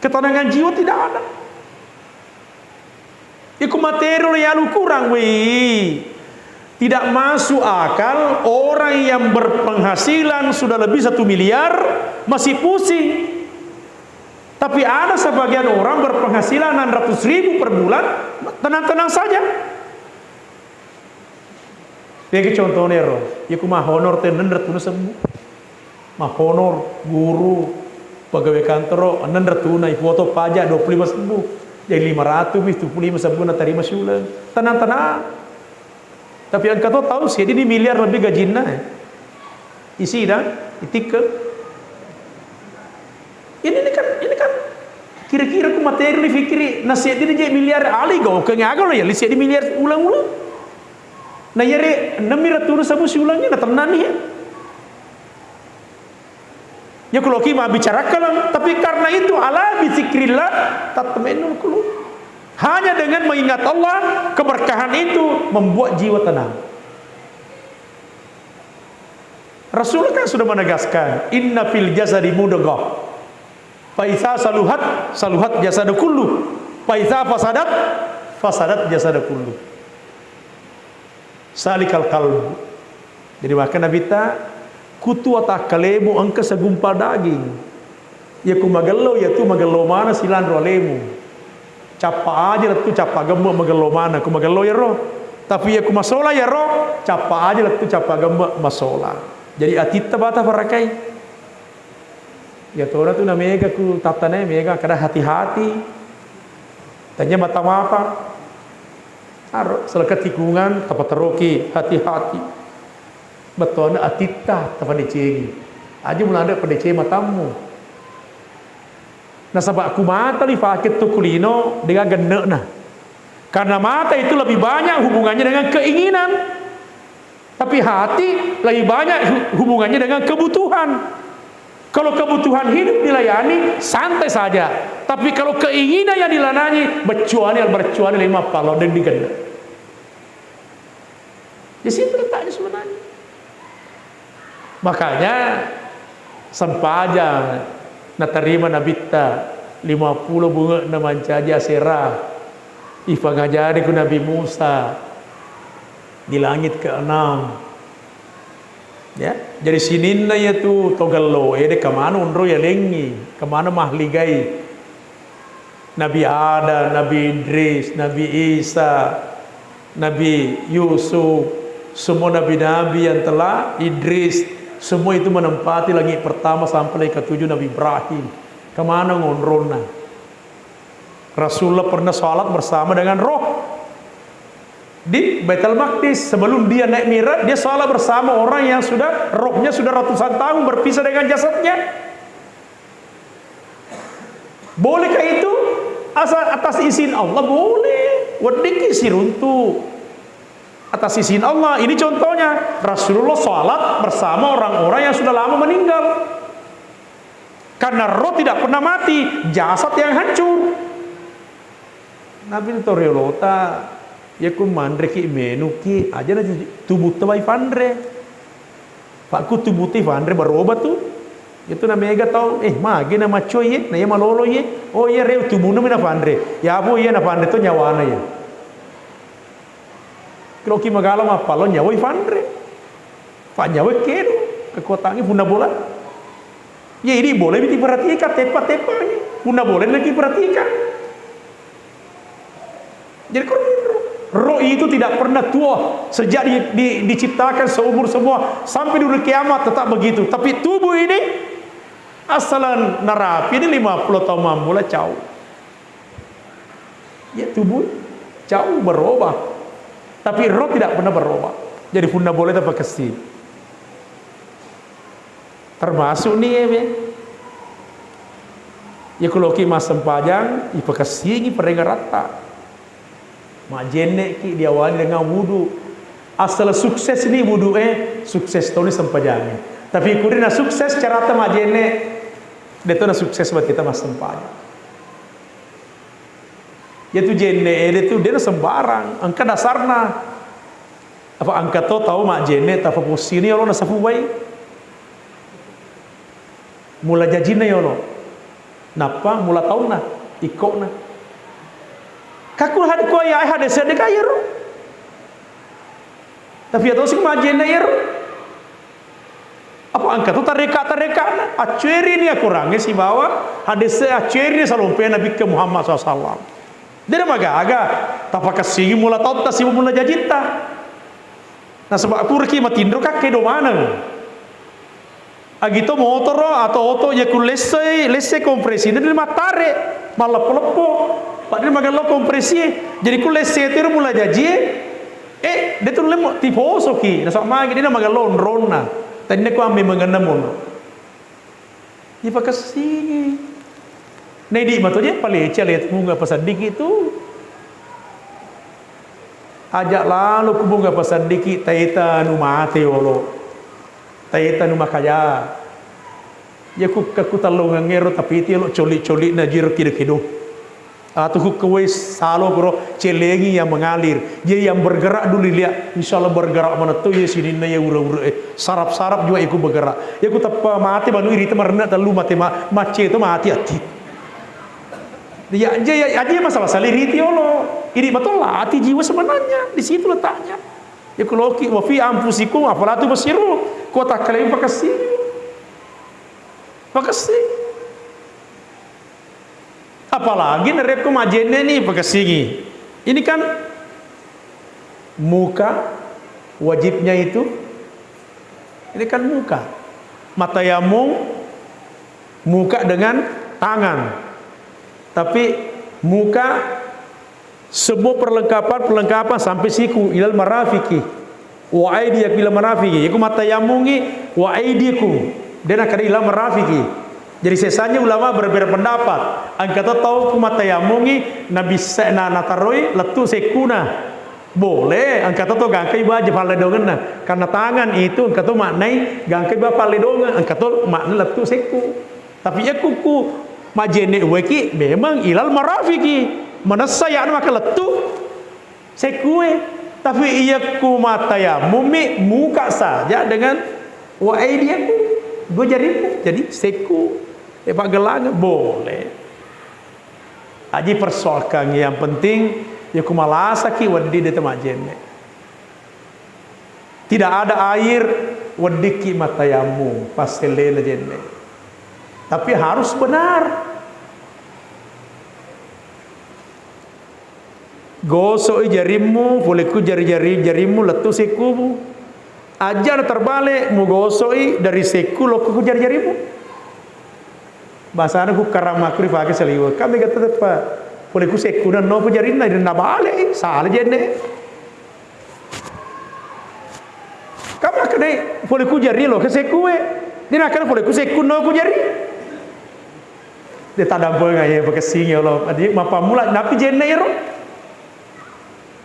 Ketenangan jiwa tidak ada. Iku materi lo yalu kurang, weh. Tidak masuk akal orang yang berpenghasilan sudah lebih satu miliar masih pusing. Tapi ada sebagian orang berpenghasilan enam ratus ribu per bulan, tenang-tenang saja. Pegi contohnya ro, iku mahonor te enam ratus ribu. Mahonor, guru, pegawai kantor, enneng ratuna, ipoto pajak dua puluh lima sebbu. Jadi lima ratus mi, tujuh puluh lima sebbu natarima siuleng. Tenang-tenang. Tapi engka to tau seddi ni miliar lebih gajinna, eh. Isi dah, itikka. Ini, ini kan, ini kan kira-kira ku materi ni fikiri, na seddi ni je miliar ali gau, ke ngaga lo ya, li seddi miliar uleng-uleng. Na yere enneng mi ratuna sebbu siuleng ni, na tenang ni, eh. Ya, ku loki mabbicara keleng, tapi karena itu, ala bizikrillah tatmainnul qulub. Hanya dengan mengingat Allah, keberkahan itu membuat jiwa tenang. Rasul kan sudah menegaskan, "Inna fil jasadi mudghah. Fa idza saluhat, saluhat jasadu kullu. Fa idza fasadat, fasadat jasadu kullu." Salikal qalbu. Jadi, maka Nabitta, kutu watakkalemu engka segumpal daging. Iya ku magello, iya tu magello mana silanro alemu. Cappa aja lettu cappa gemme magello mana, ku magello iyaro. Tapi iya ku masola iyaro, cappa aja lettu cappa gemme masola. Jadi, atitta bata farakai. Iya tona tu na mega ku tattanae mega kada hati-hati. Tanya mata-mata. Aro seleka tikungan tapateroki hati-hati. Bettuanna atitta tapadecengi. Aja mulana padeceng matammu. Nasaba ku mata lifake tu ku lino dengan genne'na. Karena mata itu lebih banyak hubungannya dengan keinginan. Tapi hati lebih banyak hu-, hubungannya dengan kebutuhan. Kalau kebutuhan hidup dilayani, santai saja. Tapi kalau keinginan yang dilayani, beccuani, beccuani lima palo dan digende. Di situ letaknya sebenarnya. Makanya sempajang natarima Nabitta lima puluh bunge'na mancaji asera. Ipangajari ku Nabi Musa di langit keenam. Ya, jadi sininna iya tu togello, ede kemana unro ya lengi, kemana mahligai. Nabi Adam, Nabi Idris, Nabi Isa, Nabi Yusuf, semua nabi-nabi yang telah, Idris, semua itu menempati langit pertama sampai langit ketujuh Nabi Ibrahim. Kemana ngonronna? Rasulullah pernah sholat bersama dengan roh di Baitul Maqdis. Sebelum dia naik Mi'raj, dia sholat bersama orang yang sudah, rohnya sudah ratusan tahun berpisah dengan jasadnya. Bolehkah itu? Asal atas izin Allah, boleh. Weddikki siruntu. Atas izin Allah. Ini contohnya, Rasulullah sholat bersama orang-orang yang sudah lama meninggal. Karena roh tidak pernah mati, jasad yang hancur. Nabi to riolota, iya ku manreki, menuki, aja na tubuh tawai fanre. Pakku tubuh ti fanre baroba tu. Itu na mega tau, eh, magi na macco iye, na iya malolo iye. Oh iya, reo tubuhna mi na fanre. Ya apa iya na fanre to nyawana iya. Kelo ki magala mappalo nyawai fanre. Pak nyawai kedo, kekuatannya punna bola. Ya ini boleh diperhatikan, tepa-tepa ini. Punna boleh lagi perhatikan. Jadi, roh, roh itu tidak pernah tua. Sejak di, di, diciptakan seumur semua, sampai dulu kiamat tetap begitu. Tapi tubuh ini, asalan narapi ini lima puluh tahun mamula, cau. Ya, tubuh, cau, berubah. Tapi roh tidak pernah berubah. Jadi, punna boleh tak kesi. Termasuk ni, ya, be. Ya, ku loki massempajang, ipakessingi parengngerratta. Majjenneki diawali dengan wudu. Asal sukses ni wudu, eh, sukses toni sempajang. Tapi kuri na sukses carata majjenne, de to na sukses buat kita massempajang. Ya tu jenne, eh, de tu de na sembarang. Engka dasarna. Apa engka to tau majjenne, tapapussini yolo nasafuwai. Mula jajinna yolo. Nappa mula taunna, ikkona. Kaku had-, ko ya hadese de ka yero. Tapi ya tosi majjenne yero. Apa engka to tareka-, tarekana. Accuerini Akorangnge sibawa hadese, accuerini salompe Nabikke Muhammad sallallahu alaihi wasallam. Dena magaga, tapakessingi mula tautta sibawa mula jajitta. Nasaba puraki matinro kakke do maneng. Agito motoro atau oto, iya ku lessei, lesse kompresina de mattare, malleppo-leppo. Padahal magello kompresie. Jadi ku lesse tiro mula jajie, eh, de tu lemo tiposoki. Nasaba magi de na magello onronna. Tadi ku ambe mengenna monro. Ipakessingi. Naidi mato je palece ale munga paseddiki tu. Aja lalo ku munga paseddiki, taeta nu mate yolo. Taeta nu makaya. Ya ku, ku tellongengngero tapiti yolo coli-coli na jiro kido-kido. Atu ku kewai salo kuro, celengi yang mengalir. Dia yang bergerak dulu lihat. Insya Allah bergerak mana tu ya sininna ya ura-ura eh. Sarap-sarap juga iku bergerak. Ya ku teppa mate manu irita marena tellu mate ma-, macce tu mati ati. Ya, ya, ya, aja masalah saliriti yolo. Ini betul lah ati jiwa sebenarnya. Di situ letaknya. Ya ku loki, wa fi anfusikum afala tubsirun. Kota kalian pakessi. Pakessi. Apalagi narekko majjenne ni pakessingi. Ini kan muka wajibnya itu. Ini kan muka. Matayamum muka dengan tangan. Tapi muka semua perlengkapan-perlengkapan sampai siku ilal marafiki. Wa aidiyakum ilal marafiki. Iku matayammungi wa aidiyakum. Dena kada ilal marafiki. Jadi sesanya ulama berbeda pendapat. Engka to tau ku matayammungi nabissa na nataroi lettu sekkuna. Boleh, engka to tau gangkai baja palledongenna. Karena tangan itu engka to maknai gangkai ba palledongeng, engka to makna lettu sekku. Tapi iya ku, ku majenne uweki memang ilal marafiki. Manessa ya maka lettu sekkue. Tapi iya ku matayamummi muka saja dengan wa aidiaku, dua jariku. Jadi sekku, eh, paggelangan boleh. Aji persoalkan yang penting ya ku malasaki wedding de temajenne. Tidak ada air, weddikki matayamum, passellena jenne. Tapi harus benar. Gosoi jarimmu, pole ku jari-jari, jarimmu lettu sekkumu. Aja na terbalik, mugosoi dari sekku lokko ku jari-jarimu. Bahasana ku karamaku ripake saliweng. Kami kata tepa. Pole ku sekku nanno ku jarinna, nabalik, salah jenne. Kami kata pole ku jari lo ke sekkue. Dina kata pole ku sekku no ku jari. De tadampengeng ye pakessingi olo. Adi mappammula napi jenne ero.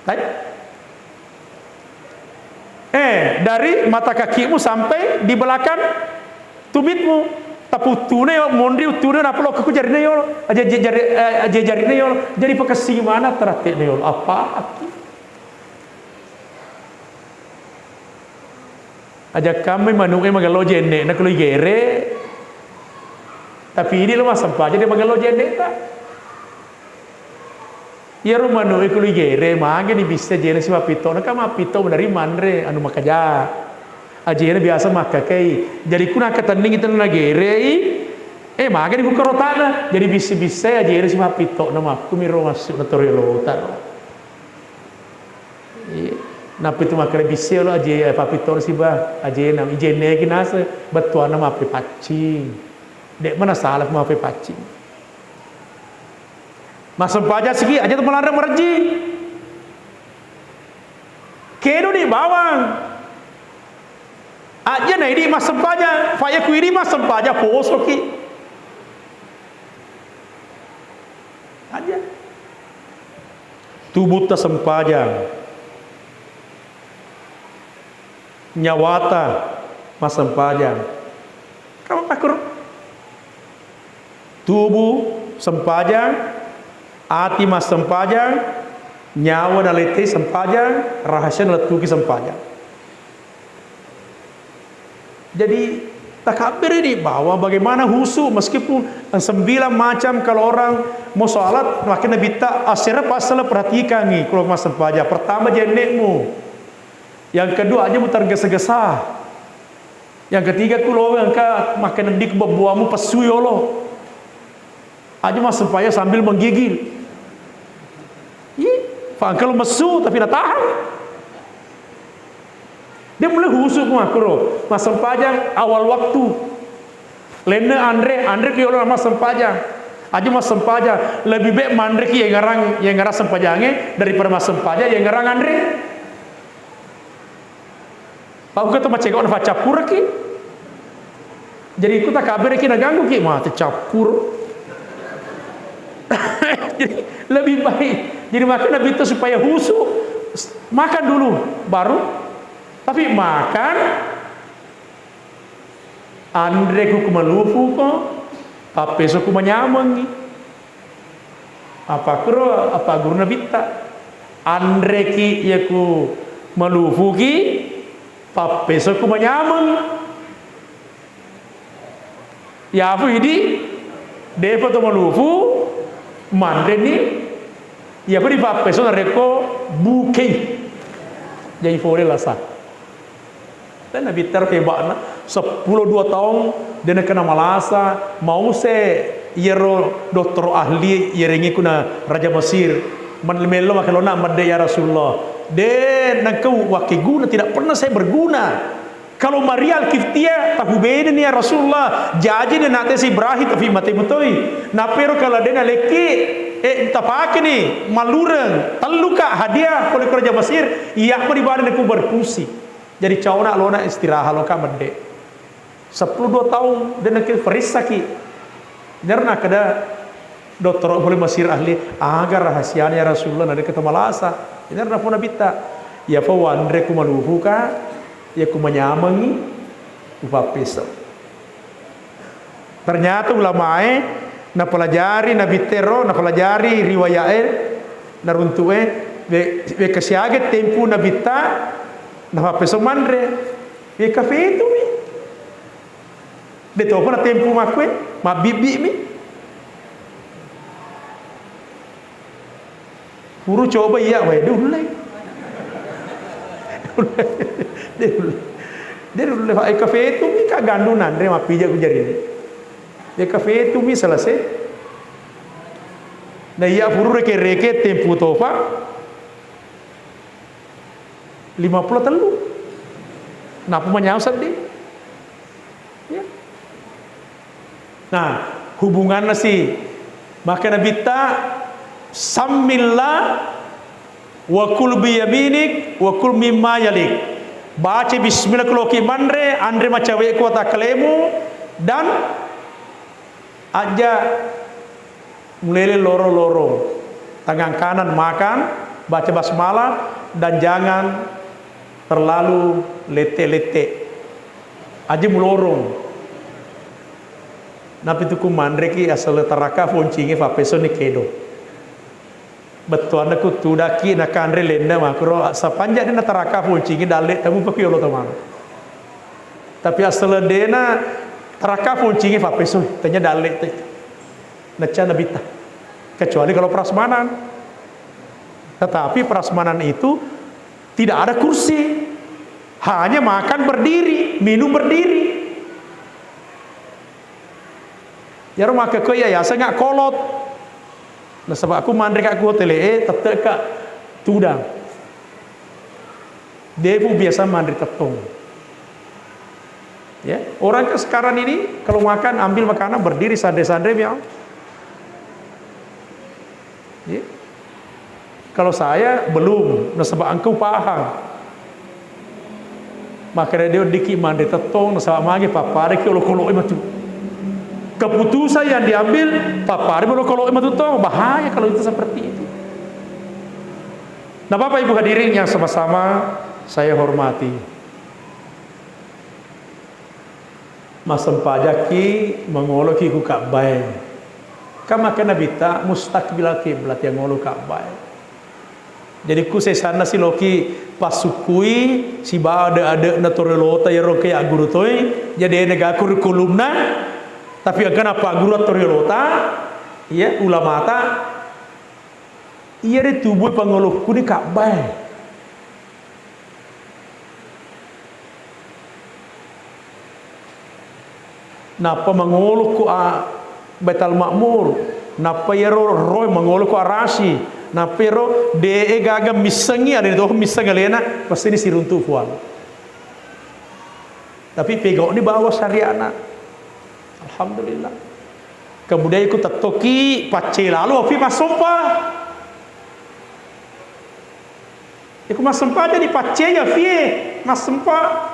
Hai. Eh, dari mata kakimu sampai di belakang tumitmu. Taputtune yo, monri uttune, napa lokko ku jarine yo. Aja, aja jari, eh, aja jarine yo. Jadi pakessingi mana teratte yo. Apa? Ajakkammi manu'e magello jenne'na ku lo igere. Tapi idi lo massempajang de magello jenne'ta. Iyaro manu'e ku lo igere, magi ni bisse ajena sipappitto'na, ka mappitto dari manre anu makaja. Ajena biasa makkakai. Jadi ku nakkatenningi tenna nagerei, eh, magi ni ku karotana. Jadi bisse-bisse ajena sipappitto'na, makkumi ro massu na torelota ro. Iya. Nappa itu makkeda bisse lo aje, eh, papitto siba, ajena, ijenneki naseng, bettuanna mappepaccing. De'ma nasala mappepaccing. Massempajang siki, aja tu malanre marejji. Kedo di bawang. Aja na idi massempajang, fa iya ku idi massempajang, posoki. Aja. Tubutta sempajang. Nyawata massempajang. Kamu takut? Tubu sempajang, ati massempajang, nyawa nalettei sempajang, rahasia nalettuki sempajang. Jadi, takabbere di bahwa bagaimana husu, meskipun sembilan macam kalau orang mau sholat, makanya Nabitta asera pasal perhatikangi kalau massempajang. Pertama, jenne'mu. Yang kedua, aja mutar gesa-gesa. Yang ketiga, ku lo engka makan di bebbuamu pesu yolo. Aja massempajang sambil menggigil. Ih, fa engka lo messu tapi natahan. Dia mulai husu ku makkuro. Massempajang awal waktu. Lenne anre, anre ku yolo massempajang. Aja massempajang, lebih baik manre ki yang ngarang, yang ngarang sempajange daripada massempajang yang ngarang anre. Pau kata macego na faccappuraki. Jadi ku takabbereki naganggu ki, mate cappur. Jadi lebih baik. Jadi makanya Nabitta supaya husu, makan dulu, baru. Tapi makan, anre ku kumalufu ko, pappeso ku manyamengi. Apa kuro, apa guru Nabitta? Anreki yaku malufuki, pappeso ku manyameng. Yafu idi, depa to malufu, manreni, yafu di pappeso narekko bukei. Jadi fole lasa. Dan Nabitta ro heba'na, seppulo dua taung de nakenna malasa, mause iyaro dottoro ahli iyarengnge kuna raja Mesir. Men-, mello makkelonna medde, "Ya Rasulullah, de nengka wakkeguna, tidak pernah saya berguna. Kalau Maria Al-Qibtiyah, tahu beda nih ya Rasulullah, jaji de nate si Ibrahim, tapi mate mutoi. Napero kalau de nalekki, eh, tapakeni, malureng, telluka hadiah, kalau raja Mesir, iya mau di badan aku berfungsi." Jadi cauna lona istirahat loka medde. Seppulo dua taung de nengka farissaki. Inaro nakkeda dottoro pole Mesir ahli, aga rahasiana ya Rasulullah, nadekke to malasa. Inaro napau Nabitta, iyapa wanre ku malufuka, iya ku manyamengi, upappeseng. Ternyata ulamae napelajari Nabitta ero, napelajari riwaya'e, naruntu'e, we-, wekka siaga tempu Nabitta, napappeseng manre, wekka fetumi. De topa natempu makkue, mabbibbi'mi. Puru coba iya, wae, de ullei. De ullei. De ullei, Pak. Eka fetumi ka gandu nanre mappija ku jarine. Eka fetumi selesai. Na iya puru reke-reke tempu topa. Lima pulo tellu. Napa manyau seddi? Ya. Nah, hubunganna si, maka Nabitta, "Sammillah wa kul biyaminik wa kul mimma yalik." Baca bismillah ku loki manre, anre macawe ku watakkalemu, dan aja mulele loro-loro. Tangan kanan makan, baca basmalah, dan jangan terlalu lette-lette. Aja mulorong. Napi tu ku manreki asal taraka foncingi fapeso ni kedo. Bettuanna ku tudaki nakanre lenna makro, sapanja de nataraka foncingi dalle tamu papi olo tamano. Tapi asal dena taraka foncingi fapeso, tanya dalle te. Nacca Nabitta. Kecuali kalau prasmanan. Tetapi prasmanan itu tidak ada kursi. Hanya makan berdiri, minum berdiri. Yaro makkekko iya yaseng kolot. Nasaba aku manre ka ku hotele e, tette ka tudang. Depu biasa manre tettong. Ya, orang ke sekarang ini kalau makan ambil makanan berdiri sandre-sandre biar. Ya. Kalau saya belum, nasaba engkau paham. Makanya dia diki manre tettong, nasaba mage papare ki olokoloke matu. Keputusan yang diambil papare olokoloke matu to, bahaya kalau itu seperti itu. Nah, Bapak Ibu hadirin yang sama-sama saya hormati. Massempajakki mangoloki ku Ka'bae. Kan makkeda Nabitta, "Mustaqbilal qiblat," yang ngolo Ka'bae. Jadi ku sesanna siloki passukkui sibawa ade-adena toriolota iyaro ke agguru toi, jadi ega kurikulumna, tapi engka nappagguru toriolota, iya ulamata, iyare tubue pangolokku ni Ka'bae. Nappa mangolo ko a Baitul Ma'mur, nappa iyaro roe mangolo ko Arasy, nappa iyaro de'e gaga missengngi, alena to misseng alena, pasti ni siruntu Puang. Tapi pegau'ni bawa syariatna. Alhamdulillah. Kemudian iku tettoki pacce lalo afi massompa. Iku massompa jadi pacce ya fie massompa.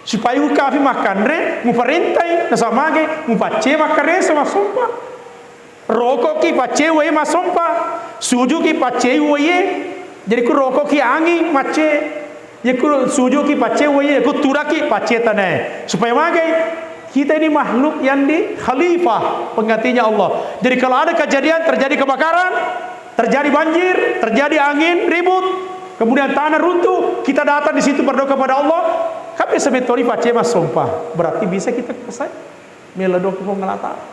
Supaya ukafi makkanre, muparentai, nasaba mage, mupacce makkareso massompa. Rokoki pacce wae massompa, sujuki pacce wae. Jadi ku rokoki anging macce, ya ku sujuki pacce wae, ya ku turaki pacce tanae. Supaya mage, kita ini makhluk yang di khalifah, penggantinya Allah. Jadi kalau ada kejadian terjadi kebakaran, terjadi banjir, terjadi angin ribut, kemudian tanah runtuh, kita datang di situ berdoa kepada Allah, kan bisa betori pacce massompa. Berarti bisa kita selesai. Mela doa ke Puang Allah Ta'ala.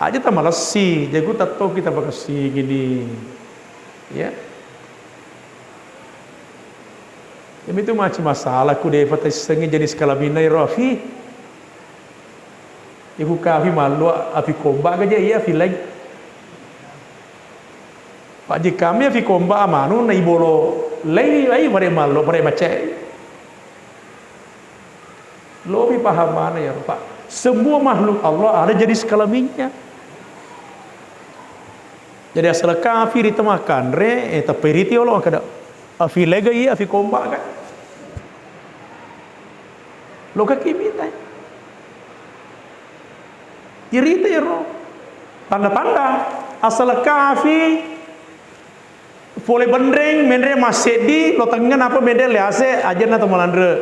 Aja tamalessi, jago tetto kita bakessi gini. Ya. Jadi itu macam masalah ku depa taissengi jenis kelaminna iro afi. Iku kafi mallu afi komba gaja iya afi lagi. Pak jikami afi komba amanu na ibolo lagi, ai pare mallu, pare macai. Lobi pahamana ya, Pak. Semua makhluk Allah ada jenis kelaminnya. Jadi asal kafi ri temakan re, eh, tapi riti Allah kada. Afi lega iya, afi komba kan. Lo kaki minta. Irita ero. Tanda-tanda. Asalakka afi pole benreng, menre masseddi, lo tengnga napa menre lease, ajenna to malanre.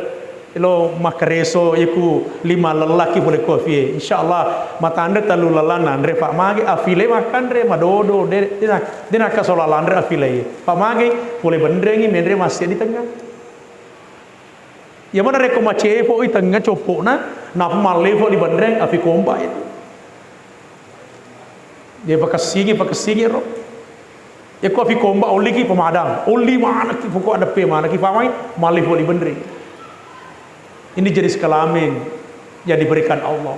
Lo makkareso, iku lima lellaki pole ko afie. Insya Allah, matanre tellu lella nanre, fa mage, afile makkanre, madodo, de-, dena, dena kasola lanre afile. Fa mage, pole benrengi, menre masseddi tengnga. Iya mana rekko macefo'i tengnga coppo'na, napa mallefo'i benreng, afi komba itu. Dia pakessingi, pakessingi ro. Yakko api komba, olliki pemadam. Olli manaki, pokok adeppe manaki, pamai, mallifu oli benri. Ini jenis kelamin yang diberikan Allah.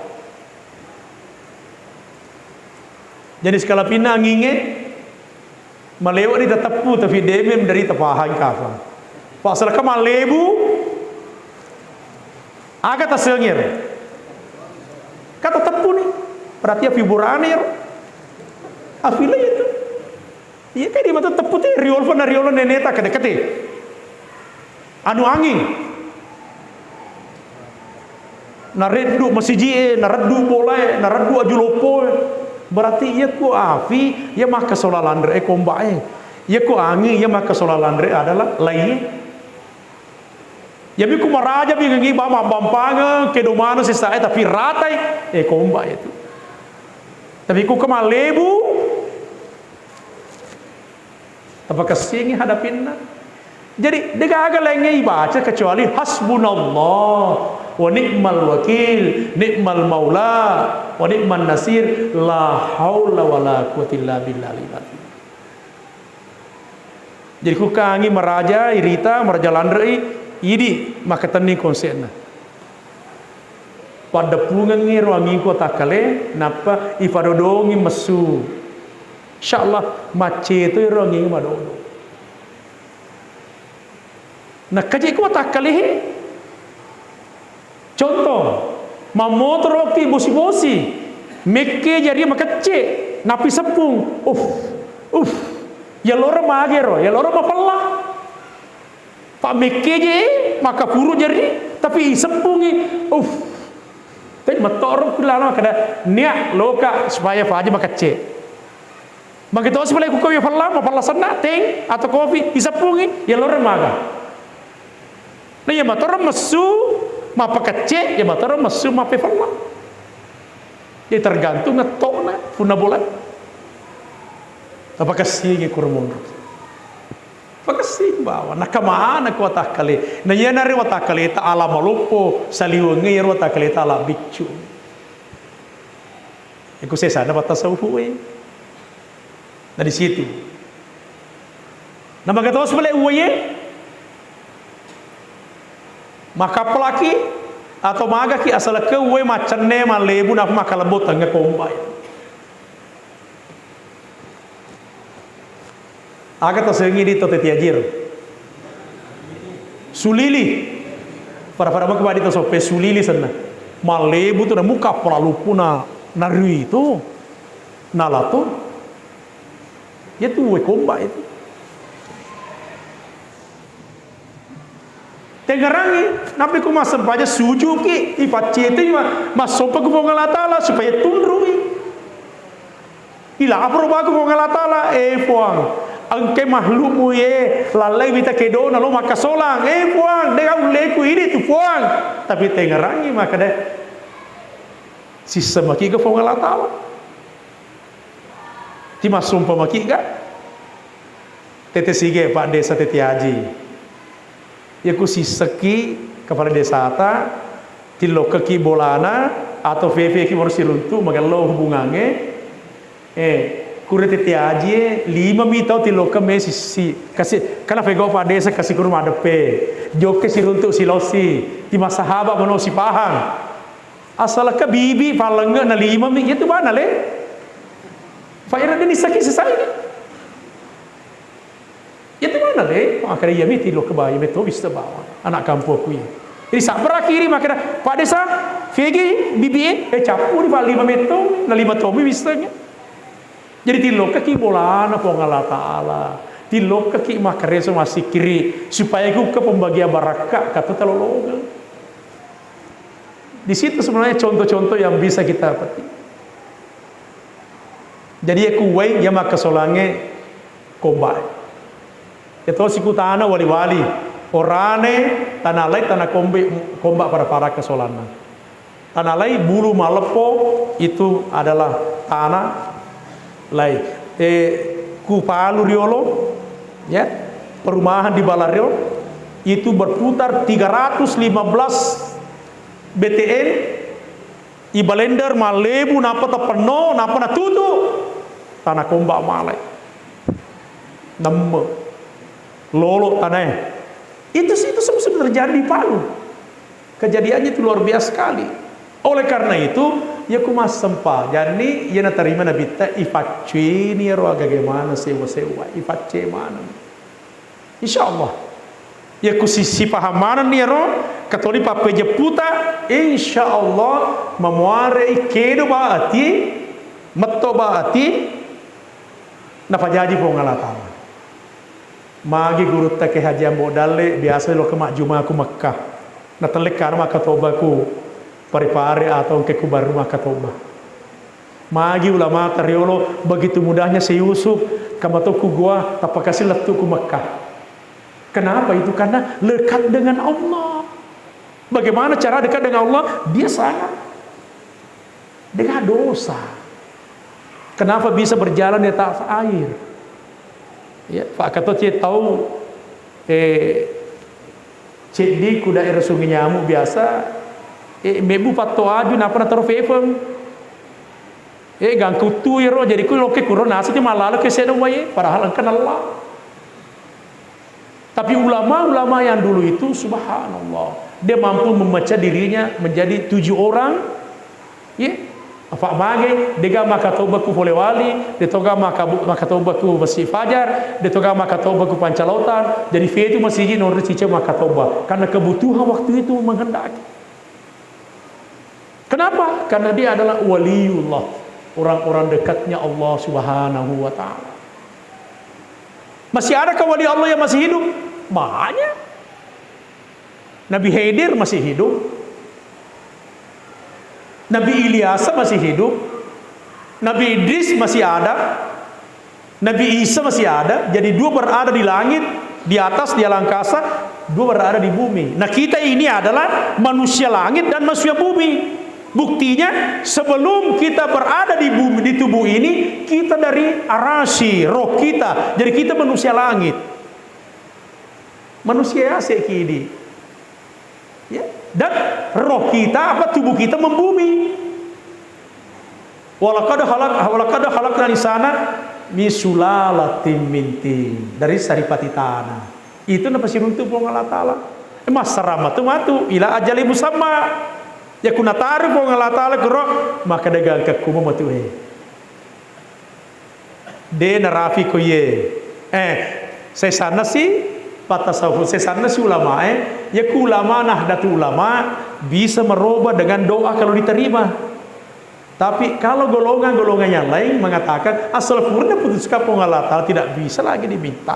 Jenis kalapinna anginge, malewa di tateppu, tapi deme dari tapahang kafang. Pasal ke malebu, Aga tasengir. Kata teppu ni. Berarti api burane ro. Api lagi itu. Iya kan dia mata teppu te riol fa na riol neneta kede-kede. Anu angin. Nareddu masiji e, nareddu bola e, nareddu aju loppo e. Berarti iya ku api, iya maka sola lanre e komba e. Iya ku angin, iya maka sola lanre adalah lai e. Jadi ku maraja bingengi ba mabbampangeng, kedo maneng sesa e, tapi ratai, eh, komba itu. Tapi ku kemallebu, tapakessingi hadapinna. Jadi, degaga laingnge ibaca kecuali hasbunallah wa ni'mal wakil, ni'mal maula, wa ni'man nasir, la haula wa la quwwata illa billahil azim. Jadi kukangi maraja, irita, maraja lanre'i, idi makkatenni konse'na. Paddeppungengngi ro angingku watakkale, nappa ipadodongi messu. Insyaallah, maccetoi ro anging madodo. Nakkaje'ku watakkalehe. Contoh, mammotoroki bosi-bosi, mekke jari makecce, napi seppung, uff, uff, yalora magero, yalora mapella. Pa mekke je, makapuru jari, tapi iseppungi, uff. Tapi mattoro kulana kada niat loka supaya faji makecce. Magi tosi pale ku kopi fella, mapella senna, teng, atau kopi, iseppungi, yalora maga. Na iya matoro messu, mapakecce, iya matoro messu, mapefella. Jadi tergantung ngetokna, punna bola. Apa kessingi kuro monro. Pakessing bawa, nakamana ku watakkale. Na iya nare watakkale ta ala maloppo, saliwengnge iyaro watakkale ta ala biccu. Iku sesana battasawufu e. Nah, di situ. Nah, magatosi pale uwae. Makappalaki atau magaki asalakka uwae maccenne mallebu napa makalebbo tengnga kombai. Aga tasengi di to teti ajir. Sulili. Pada-pada maka badi to soppe sulili senna. Mallebu tu namuka pala lupuna narui tu. Nalato. Ya tu we komba itu. Tengngerangi, nappi ku massempaja sujuki, ipaccetui ma-, massompa ku Puang Allah Ta'ala supaya tunrui. Ilaporo bawang ku Puang Allah Ta'ala, eh Puang, engke makhlukmu ye, lallai wita kedona lo makkasolang, eh Puang, de ulleku idi tu Puang. Tapi tengngerangi makkeda, sisseng maki ga Puang Allah Ta'ala. Ti massompa maki ga? Tette Sige, Pak Desa Tette Aji. Iya ku sissekki kepala desata, tillokkeki bolana, atau fefeki baru siruntu, magello hubungangnge. Eh, kure Tette Aji e, lima mi tau tilokka me sissi. Kasi, kana fego Pak Desa kasi kuru madeppe. Jokke siruntu silosi, ti massahaba mano sipahang. Asalakka bibi pallengnge na lima mi, iya tu bana le. Fa ira deni saki sesai ni. Iya tu bana le, makanya iya mi tilo kebayi, beto bisa bawa. Anak kampung aku iya. Jadi sabar kiri makanya, Pak Desa, fegi, bibi e, eh, capu di Pak lima meto, na lima tomi bisa nya. Jadi tilokka ki bolana Puang Allah Ta'ala. Tilokka ki makkareso massikkiri, supaya ku ke pembagian barakka, kata talolongang. Di situ sebenarnya contoh-contoh yang bisa kita petik. Jadi, iya ku uwai, iya makkasolangnge komba. Iya tosi ku tana wali-wali, orane, tana lai, tana kombe, komba para-para kasolanna. Tana lai, Bulu Maleppo itu adalah tana lai. Eh, ku Palu riolo, ya, perumahan di Balario itu berputar tiga ratus lima belas B T N, i balender mallebu, nappa tapenno, nappa natutu, tana komba malai. Nemme. Lolo tanae. Itu sih, itu semua sudah terjadi di Palu. Kejadiannya itu luar biasa sekali. Oleh karena itu, ya ku massempa. Jadi, ya natarima Nabitta, ifacceni ero agaga maneng sewa-sewa, ifacce maneng. Insya Allah. Ya ku si-, sipaham manenni ero, katoni pappejepputa, insya Allah, mamuarei kedo ba ati, metto ba ati, napajaji Puang Allah Ta'ala. Magi gurutta Kiai Haji Ambo Dalle, biasa lokka majjuma ku Mekkah. Natellekka makkatoba ku Parepare atau engka ku Barru makkatoba. Magi ulama tariolo, begitu mudahnya Syekh Yusuf, kamato ku gua, tapakasi lettu ku Mekkah. Kenapa itu? Karena lekat dengan Allah. Bagaimana cara dekat dengan Allah? Dia sangat dengan dosa. Kenapa bisa berjalan di atas air? Ya, Pak Ketua cek tahu, eh, ceddi ku daerah Sungai Nyamuk biasa, eh, mebbu patto aju, napa nataro fefeng. Eh, gangkuttu iro, jadi ku lokke kuro nasi ti malala ke sedda wae, padahal engka nalla. Tapi ulama-ulama yang dulu itu, subhanallah, dia mampu memecah dirinya menjadi tujuh orang. Ye, apa mage, dega makkatoba ku Polewali, de toga makkabu-, makkatoba ku Masjid Fajar, de toga makkatoba ku Pancalotan. Jadi, fetu masiji nonri ciceng makkatoba. Karena kebutuhan waktu itu menghendaki. Kenapa? Karena dia adalah waliullah, orang-orang dekatnya Allah Subhanahu wa Ta'ala. Masih adakah wali Allah yang masih hidup? Banyak. Nabi Khidir masih hidup. Nabi Ilyas masih hidup. Nabi Idris masih ada. Nabi Isa masih ada, jadi dua berada di langit, di atas, di alam angkasa, dua berada di bumi. Nah, kita ini adalah manusia langit dan manusia bumi. Buktinya, sebelum kita berada di bumi, di tubuh ini, kita dari arasi, roh kita. Jadi kita manusia langit. Manusia ya, sekidi. Ya, dan roh kita, apa, tubuh kita membumi. Walaqad khalaq-, walaqad khalaqnal insana min sulalatin min tin. Dari saripati tanah. Itu napasiruntu Puang Allah Ta'ala. Eh, massarama tu matu ila ajali musamma. Ya ku natari Puang Allah Ta'ala kuro, maka dagang kekuma matu, eh. De narafi ko iye. Eh, sesanna si patasawuf, sesanna si ulama, eh. Ya ku ulama, Nahdlatul Ulama bisa merubah dengan doa kalau diterima. Tapi kalau golongan-golongan yang lain mengatakan, asal purna putuskan Puang Allah Ta'ala, tidak bisa lagi diminta.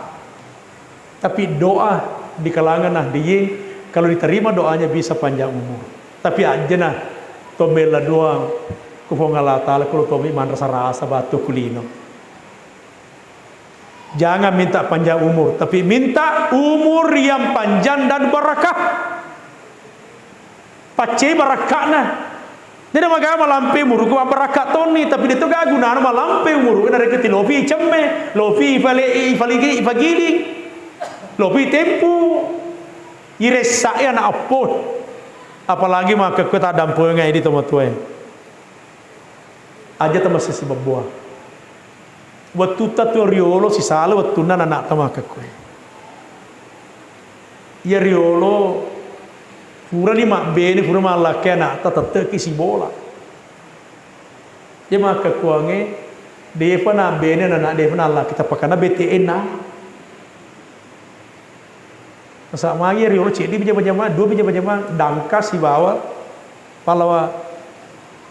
Tapi doa di kalangan Nahdliyin, kalau diterima doanya bisa panjang umur. Tapi ajana to mella doang ku Puang Allah Ta'ala, kalau tomi manrasa-rasa batu kulino. Jangan minta panjang umur, tapi minta umur yang panjang dan barakah. Paccei barakka'na. Dena maga malampe umuruku, abbarakka tonni, tapi deto ga gunana malampe umuru, narekko tilopi icemme, lopi ifale-, ifaligi-, ifagiling, lopi tempu, iressa'e ana' eppo. Apalagi makkekko taddampengai di tomatoae. Aja tamassi sibebbuang. Wettutta tuo riolo sisala wettunna nana'ta makkekkoe. Iya riolo purani mabbene, pura mallakke ana'ta, tette'ki sibola. Iya makkekkuangnge, defa nabbene nana, defa nallakke, tapakana B T N na. Masa magi riolo ceddi bija-, jama-, dua bija-, jama-, dangka sibawa palawa,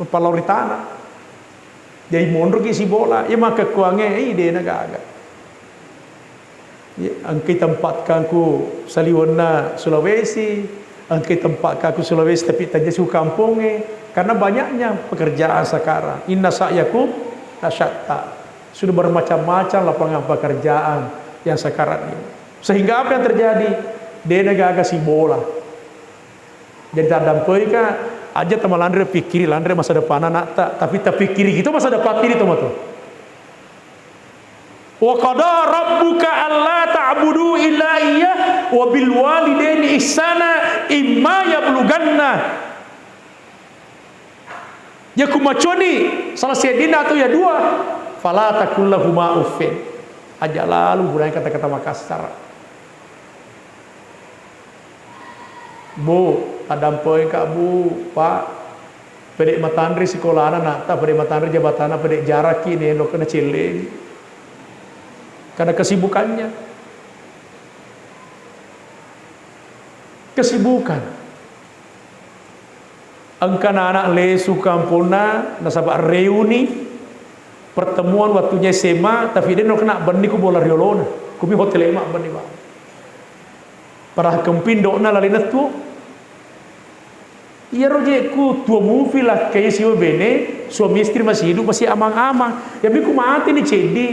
palawa ri tana. Jadi monroki sibola, iya makkekkuangnge, eh, dena gaga. Iya, engkai tempatkangku saliwenna Sulawesi, engkai tempatkangku Sulawesi, tapi taja su kampongnge, karena banyaknya pekerjaan sekarang. Inna sa'yakum lasyatta. Sudah bermacam-macam lapangan pekerjaan yang sekarang ini. Sehingga apa yang terjadi? Dena gaga sibola. Jadi taddampengka, aja tamalanre pikkiri lanre masa depan anakta, tapi tapikkiri itu masa depan ini, teman-teman. Wa qada rabbuka alla ta'budu illa iyyah wa bil walidaini ihsana imma yablughanna. Yakko maconi salah seddinna atau ya dua, fala taqul lahuma uffin. Aja lalu gunakan kata-kata makassar. Bu, taddampengka, Bu, Pak. Pede matanre sikolana anakta, pede matanre jabatanna, pede jaraki ne lo kena celle. Karena kesibukannya. Kesibukan. Engka anak lesu kamponna, nasaba reuni pertemuan waktunya S M A, tapi de no kena benni ku bola riolona. Kumi hotel ema benni, Pak. Padahal kemping dokna lalina tuo. Iyaro je ku tuo mufi lakkai siwa bene, suami istri masih hidup, masih amang-amang. Ya mi ku mati ni ceddi.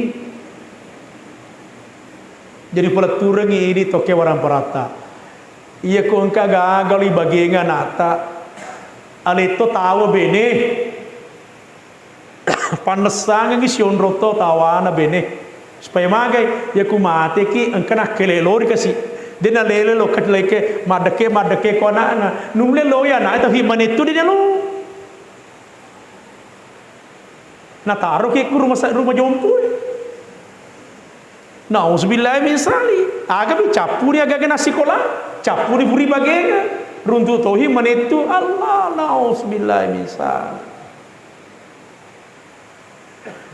Jadi paletturengngi idi tokke warang paratta. Iya ko engka gagal ibagenga anakta. Aletto tawa bene. Pannessangengki sionro to tawana bene. Supaya magai, iya ku mateki engka nakkele lori kasi. De nalele lo keleke maddekke, maddekke ko anakna. Nulle loi anak tapi manettu de nalo. Nataro ke ku rumah sa-, rumah jompo. Nauzubillah min sali. Aga mi cappuri aga-aga nassikola, cappuri puri bagenga. Runtu tohi manettu Allah, nauzubillah min sali.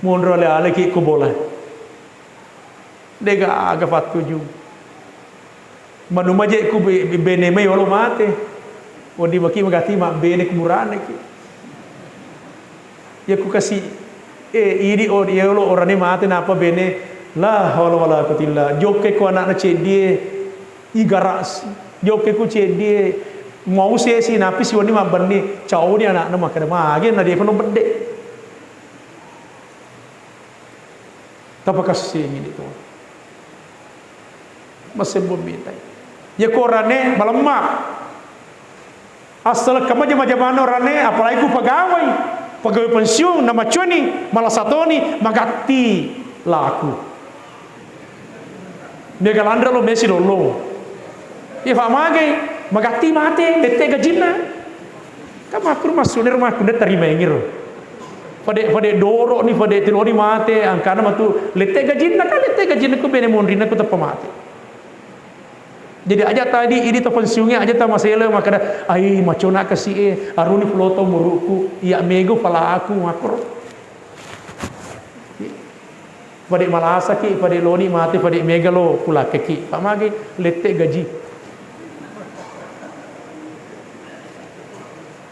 Monro ale-ale ki ko bola. Dega aga fattuju. Manu maje ku be-, be-, bene mai olo mate. Odi maki magati mabbene ku burane ki. Ya ku kasi, eh, idi o-, ya olo orane mate napa bene. La haula wala quwwata illa. Jokke ko anakna ceddie. Igarasi. Jokke ku ceddie. Mau sesi napi siwani mabbenni. Cauni anakna makkeda mage na dia peno bedde. Tapakassingi di tu. Masebbu mitai. Ya korane malemma. Asal kamaja-maja mano rane, apalagi ku pegawai. Pegawai pensiun, na macuni, malasatoni, magatti laku. Mega lanre lo mesi lolong. Iya fa magai, magatti mate, tette gajinna. Kan makkuro massune rumah kunde tarimaengi ro. Fade, fade doro ni, fade telo ni mate, angkana matu lette gajinna, kan lette gajinna ku bene monrina ku teppa mate. Jadi aja tadi ini to pensiunnya aja ta masele makkeda, ai macona kasi e, aruni floto muruku, iya mego palaku makkuro. Fade malasaki, fade loni mate, fade mega lo pulakkeki. Pak magi lette gaji.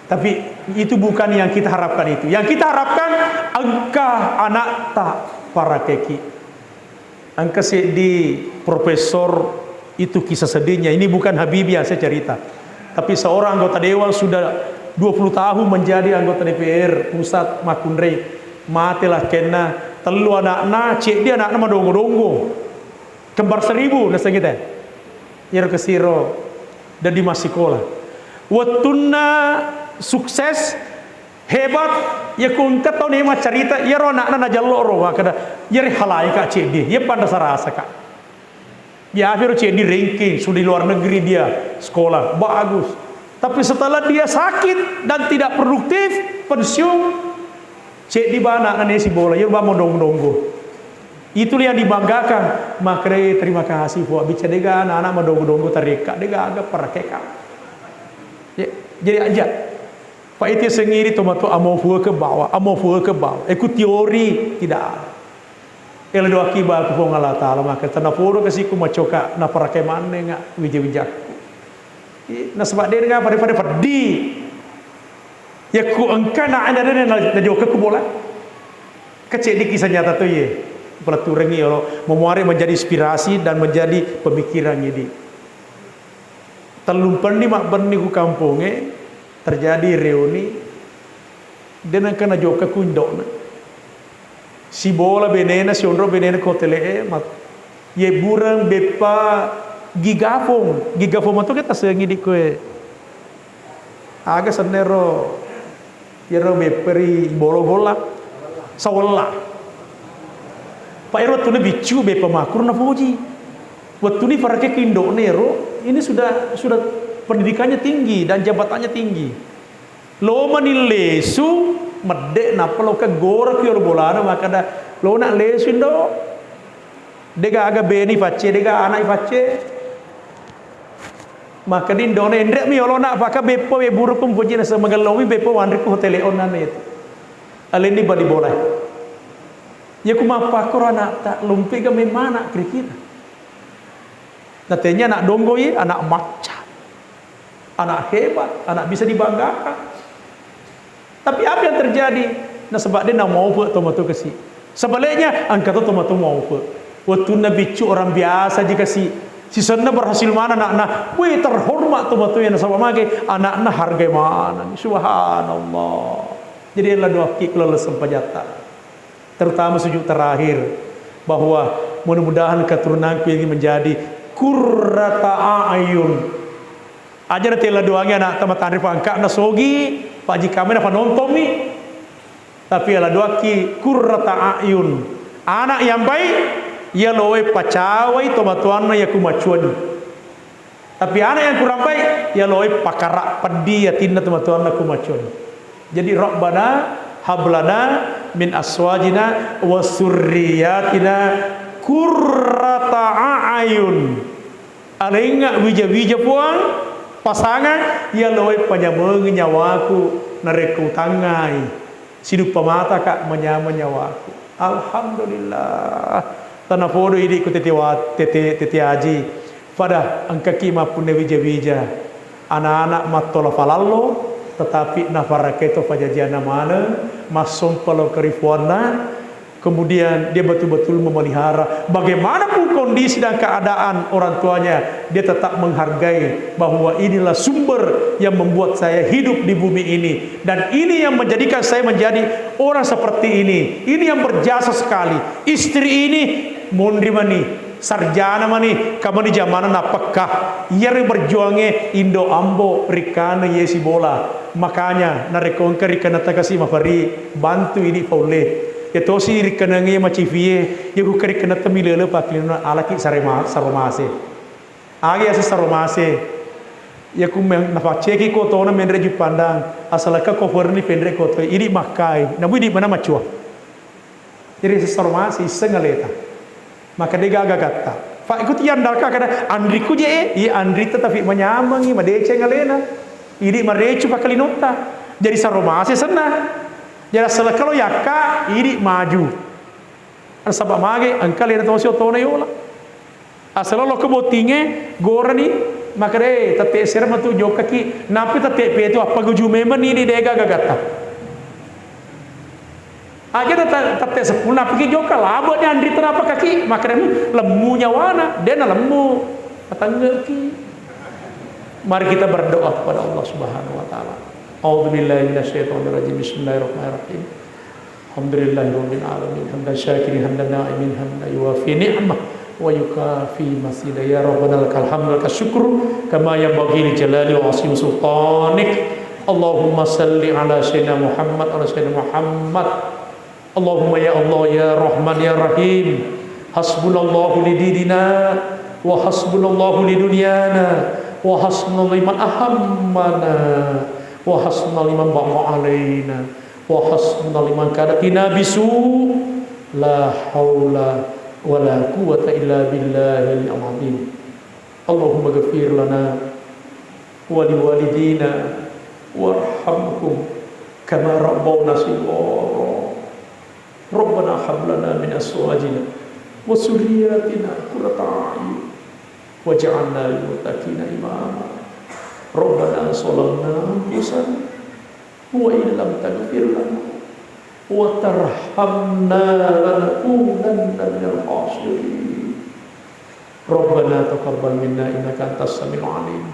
Tapi itu bukan yang kita harapkan itu. Yang kita harapkan engka anakta parakeki. Engka seddi profesor itu kisah sedihnya. Ini bukan Habibie yang saya cerita. Tapi seorang anggota dewan sudah dua puluh tahun menjadi anggota D P R pusat makkunrai. Mate lakkenna, tellu anakna, ceddi anakna madongo-dongo. Kembar seribu nasengita. Iyaro kesiro dadi massikola. Wettunna sukses, hebat, ya ku engka tau ne maccarita, iyaro anakna najallo ro, makkeda, iyari halaika ceddi, iya panrasa-rasaka. Iya, akhirnya ceddi ranking, sudah di luar negeri dia sekolah, bagus. Tapi setelah dia sakit dan tidak produktif, pensiun, ceddi ba anakna ne sibola, iyaro ba modong-donggo. Itulah yang dibanggakan. Makre, terima kasih, Pak. Bicara dega anak-anak madongo-dongo tareka, dega aga parakeka. Ya, jadi aja. Pak itu sendiri tomato amo fuwa ke bawah, amo fuwa ke bawah. Aku teori tidak ada. Elo doaki ba ku Puang Allah Taala maka tana poro kasi ku macoka na parake manne nga wija-wijakku. Nasaba de nga pada-pada peddi. Yakku engka na ada na, na, na jokka ku bola. Kecil di kisah nyata tu ye. Pelatureng ni Allah memuari menjadi inspirasi dan menjadi pemikiran ini. Tellumpenni mabbenni ku kamponge terjadi reuni. De nengka najokka ku indo'na. Sibola benena, sionro benena ko tele'e, mat-, yebbureng beppa gigafong. Gigafong matu ke tasengi di koe. Aga sennero, yero beppa ri bolo golla. Sawella. Pak ero tuna biccu beppa makuru na foji. Wettuni farake ku indo'na ero, ini sudah, sudah pendidikannya tinggi dan jabatannya tinggi. Lo mani lesu, medde nappa lo ke gora ki ero bolana, makkada, "Lo nak lesu, Indo." Dega aga beni facce, dega anak facce. Makkada indo'na, "Enre mi olo nak, faka beppo we burukum poji na semegellomi beppo wanriku hotele onnana itu." Alenni bali bola. Ya ku mappakoro anak tak lumpi ga memana kira-kira. Natanya anak donggoi, anak macca, anak hebat, anak bisa dibanggakan. Tapi apa yang terjadi? Nasaba de namaupe tomatoa kasi. Sebaliknya, engka to tomatoa maupe. Wettunna biccu orang biasa ji kasi. Sisenna berhasil mana anakna. Wih, terhormat tomatoa yang nasaba mage anakna hargai mana. Subhanallah. Jadi ella doaki kula sempajatta. Terutama sujud terakhir, bahwa mudah-mudahan keturunanku ini menjadi qurrata a'yun. Aja na tela doangi anak tama tanri pangka na sogi, Pak Jikame na panontonmi. Tapi ala doaki qurrata a'yun. Anak yang baik, ya loe pacawai tomatoanna ya kumacuani. Tapi anak yang kurang baik, ya loe pakara peddi yatinna tomatoanna kumacuani. Jadi, "Rabbana hablana min aswajina wa surriyatina qurrata a'yun." Alengnga wija-wija Puang, pasangang, ya loe panyamengi nyawaku narekko utangngai. Siduppa mataka manyameng nyawaku. Alhamdulillah. Tanapodo idi ku tete wa-, tete, tete aji. Pada engkaki mappunna wija-wija. Anak-anak mattola falallo, tetapi nafarakkae to pajajianna maneng, massompa lao karifuanna, kemudian dia betul-betul memelihara. Bagaimanapun kondisi dan keadaan orang tuanya, dia tetap menghargai bahwa inilah sumber yang membuat saya hidup di bumi ini. Dan ini yang menjadikan saya menjadi orang seperti ini. Ini yang berjasa sekali. Istri ini monri mani, sarjana mani, kamani jamana napekka. Iyaro berjuangnge indo ambo rikkana yesi bola. Makanya narekko engka rikkanata kasi mafari, bantu idi faulle. Yatosi rikkanangnge macifie, yaku rikkanata milele paklinona alaki sarema-, saromase. Aga yaseng saromase. Yaku me-, nafacceki kotona menre Juppandang, asalaka koferni penre koto, idi makkai, namu idi mana macua. Jadi sessaromase isseng aleta. Maka de gaga gatta. Fa ikuti andalka kada anriku je e, iya anrita tapi manyamengi madeceng alena. Idi marecu pakalinotta. Jadi saromase senna. Jadi asalaka lo yakka, idi maju. Nasaba mage engka lena tosi otona yola. Asal lo kebottinge gorani, makare tette sera matu jokkaki, napi tette petu appaguju memeng ni di dega gagatta. Aja tette, tette seppulo napiki jokka, labo ni andri tenapa kaki, makare, hmm, lemmu nyawana, dena lemmu, atanggeki. Mari kita berdoa kepada Allah Subhanahu wa Ta'ala. A'udzubillahi minasyaitonirrajim. Bismillahirrahmanirrahim. Alhamdulillahirabbil alamin, hamdan syakirin, hamdan na'imin, hamdan yuwafi ni'mah wa yukafi mazida. Ya Rabbana lakal hamdu wa lakal syukru, kama yanbaghi li jalali wa azimi sultanik. Allahumma salli ala sayyidina Muhammad, ala sayyidina Muhammad. Allahumma ya Allah, ya Rahman, ya Rahim. Hasbunallahu li dinina, wa hasbunallahu li dunyana, wa hasbunallahu liman ahammana, wa hasbunallahu liman bagha alaina. Wa hasbunallahu liman kana fina bisu. La haula wa la quwwata illa billahil azim. Allahumma ghfir lana wa liwalidina warhamhum kama rabbawna shighara. Rabbana hab lana min azwajina wa dzurriyyatina qurrata a'yun waj'alna lil muttaqina imama. Rabbana zalamna anfusana wa in lam taghfir lana wa tarhamna lanakunanna minal khasirin. Rabbana taqabbal minna innaka antas samiul alim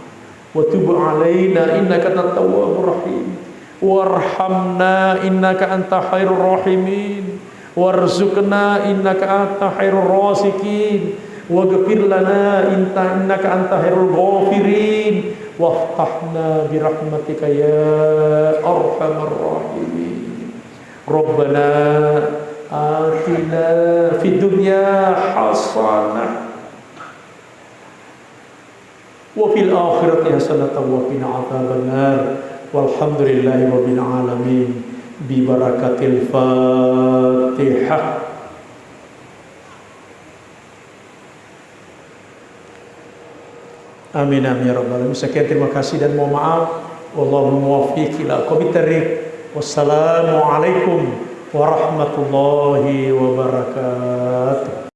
wa tub alaina innaka antat tawwabur rahim warhamna innaka anta khairur rahimin. وارزقنا إنك أنت خير الرازقين، واغفر لنا إنت-، إنك أنت خير الغافرين، وافتحنا برحمتك يا أرحم الراحمين. ربنا آتنا في الدنيا حسنة وفي الآخرة حسنة وقنا عذاب النار. والحمد لله رب العالمين. ببركة الفاتحة. Amin, amin, ya rabbal alamin. Sekian, terima kasih dan mohon maaf. Wallahul muwaffiq ila aqwamit thariq. Wassalamualaikum warahmatullahi wabarakatuh.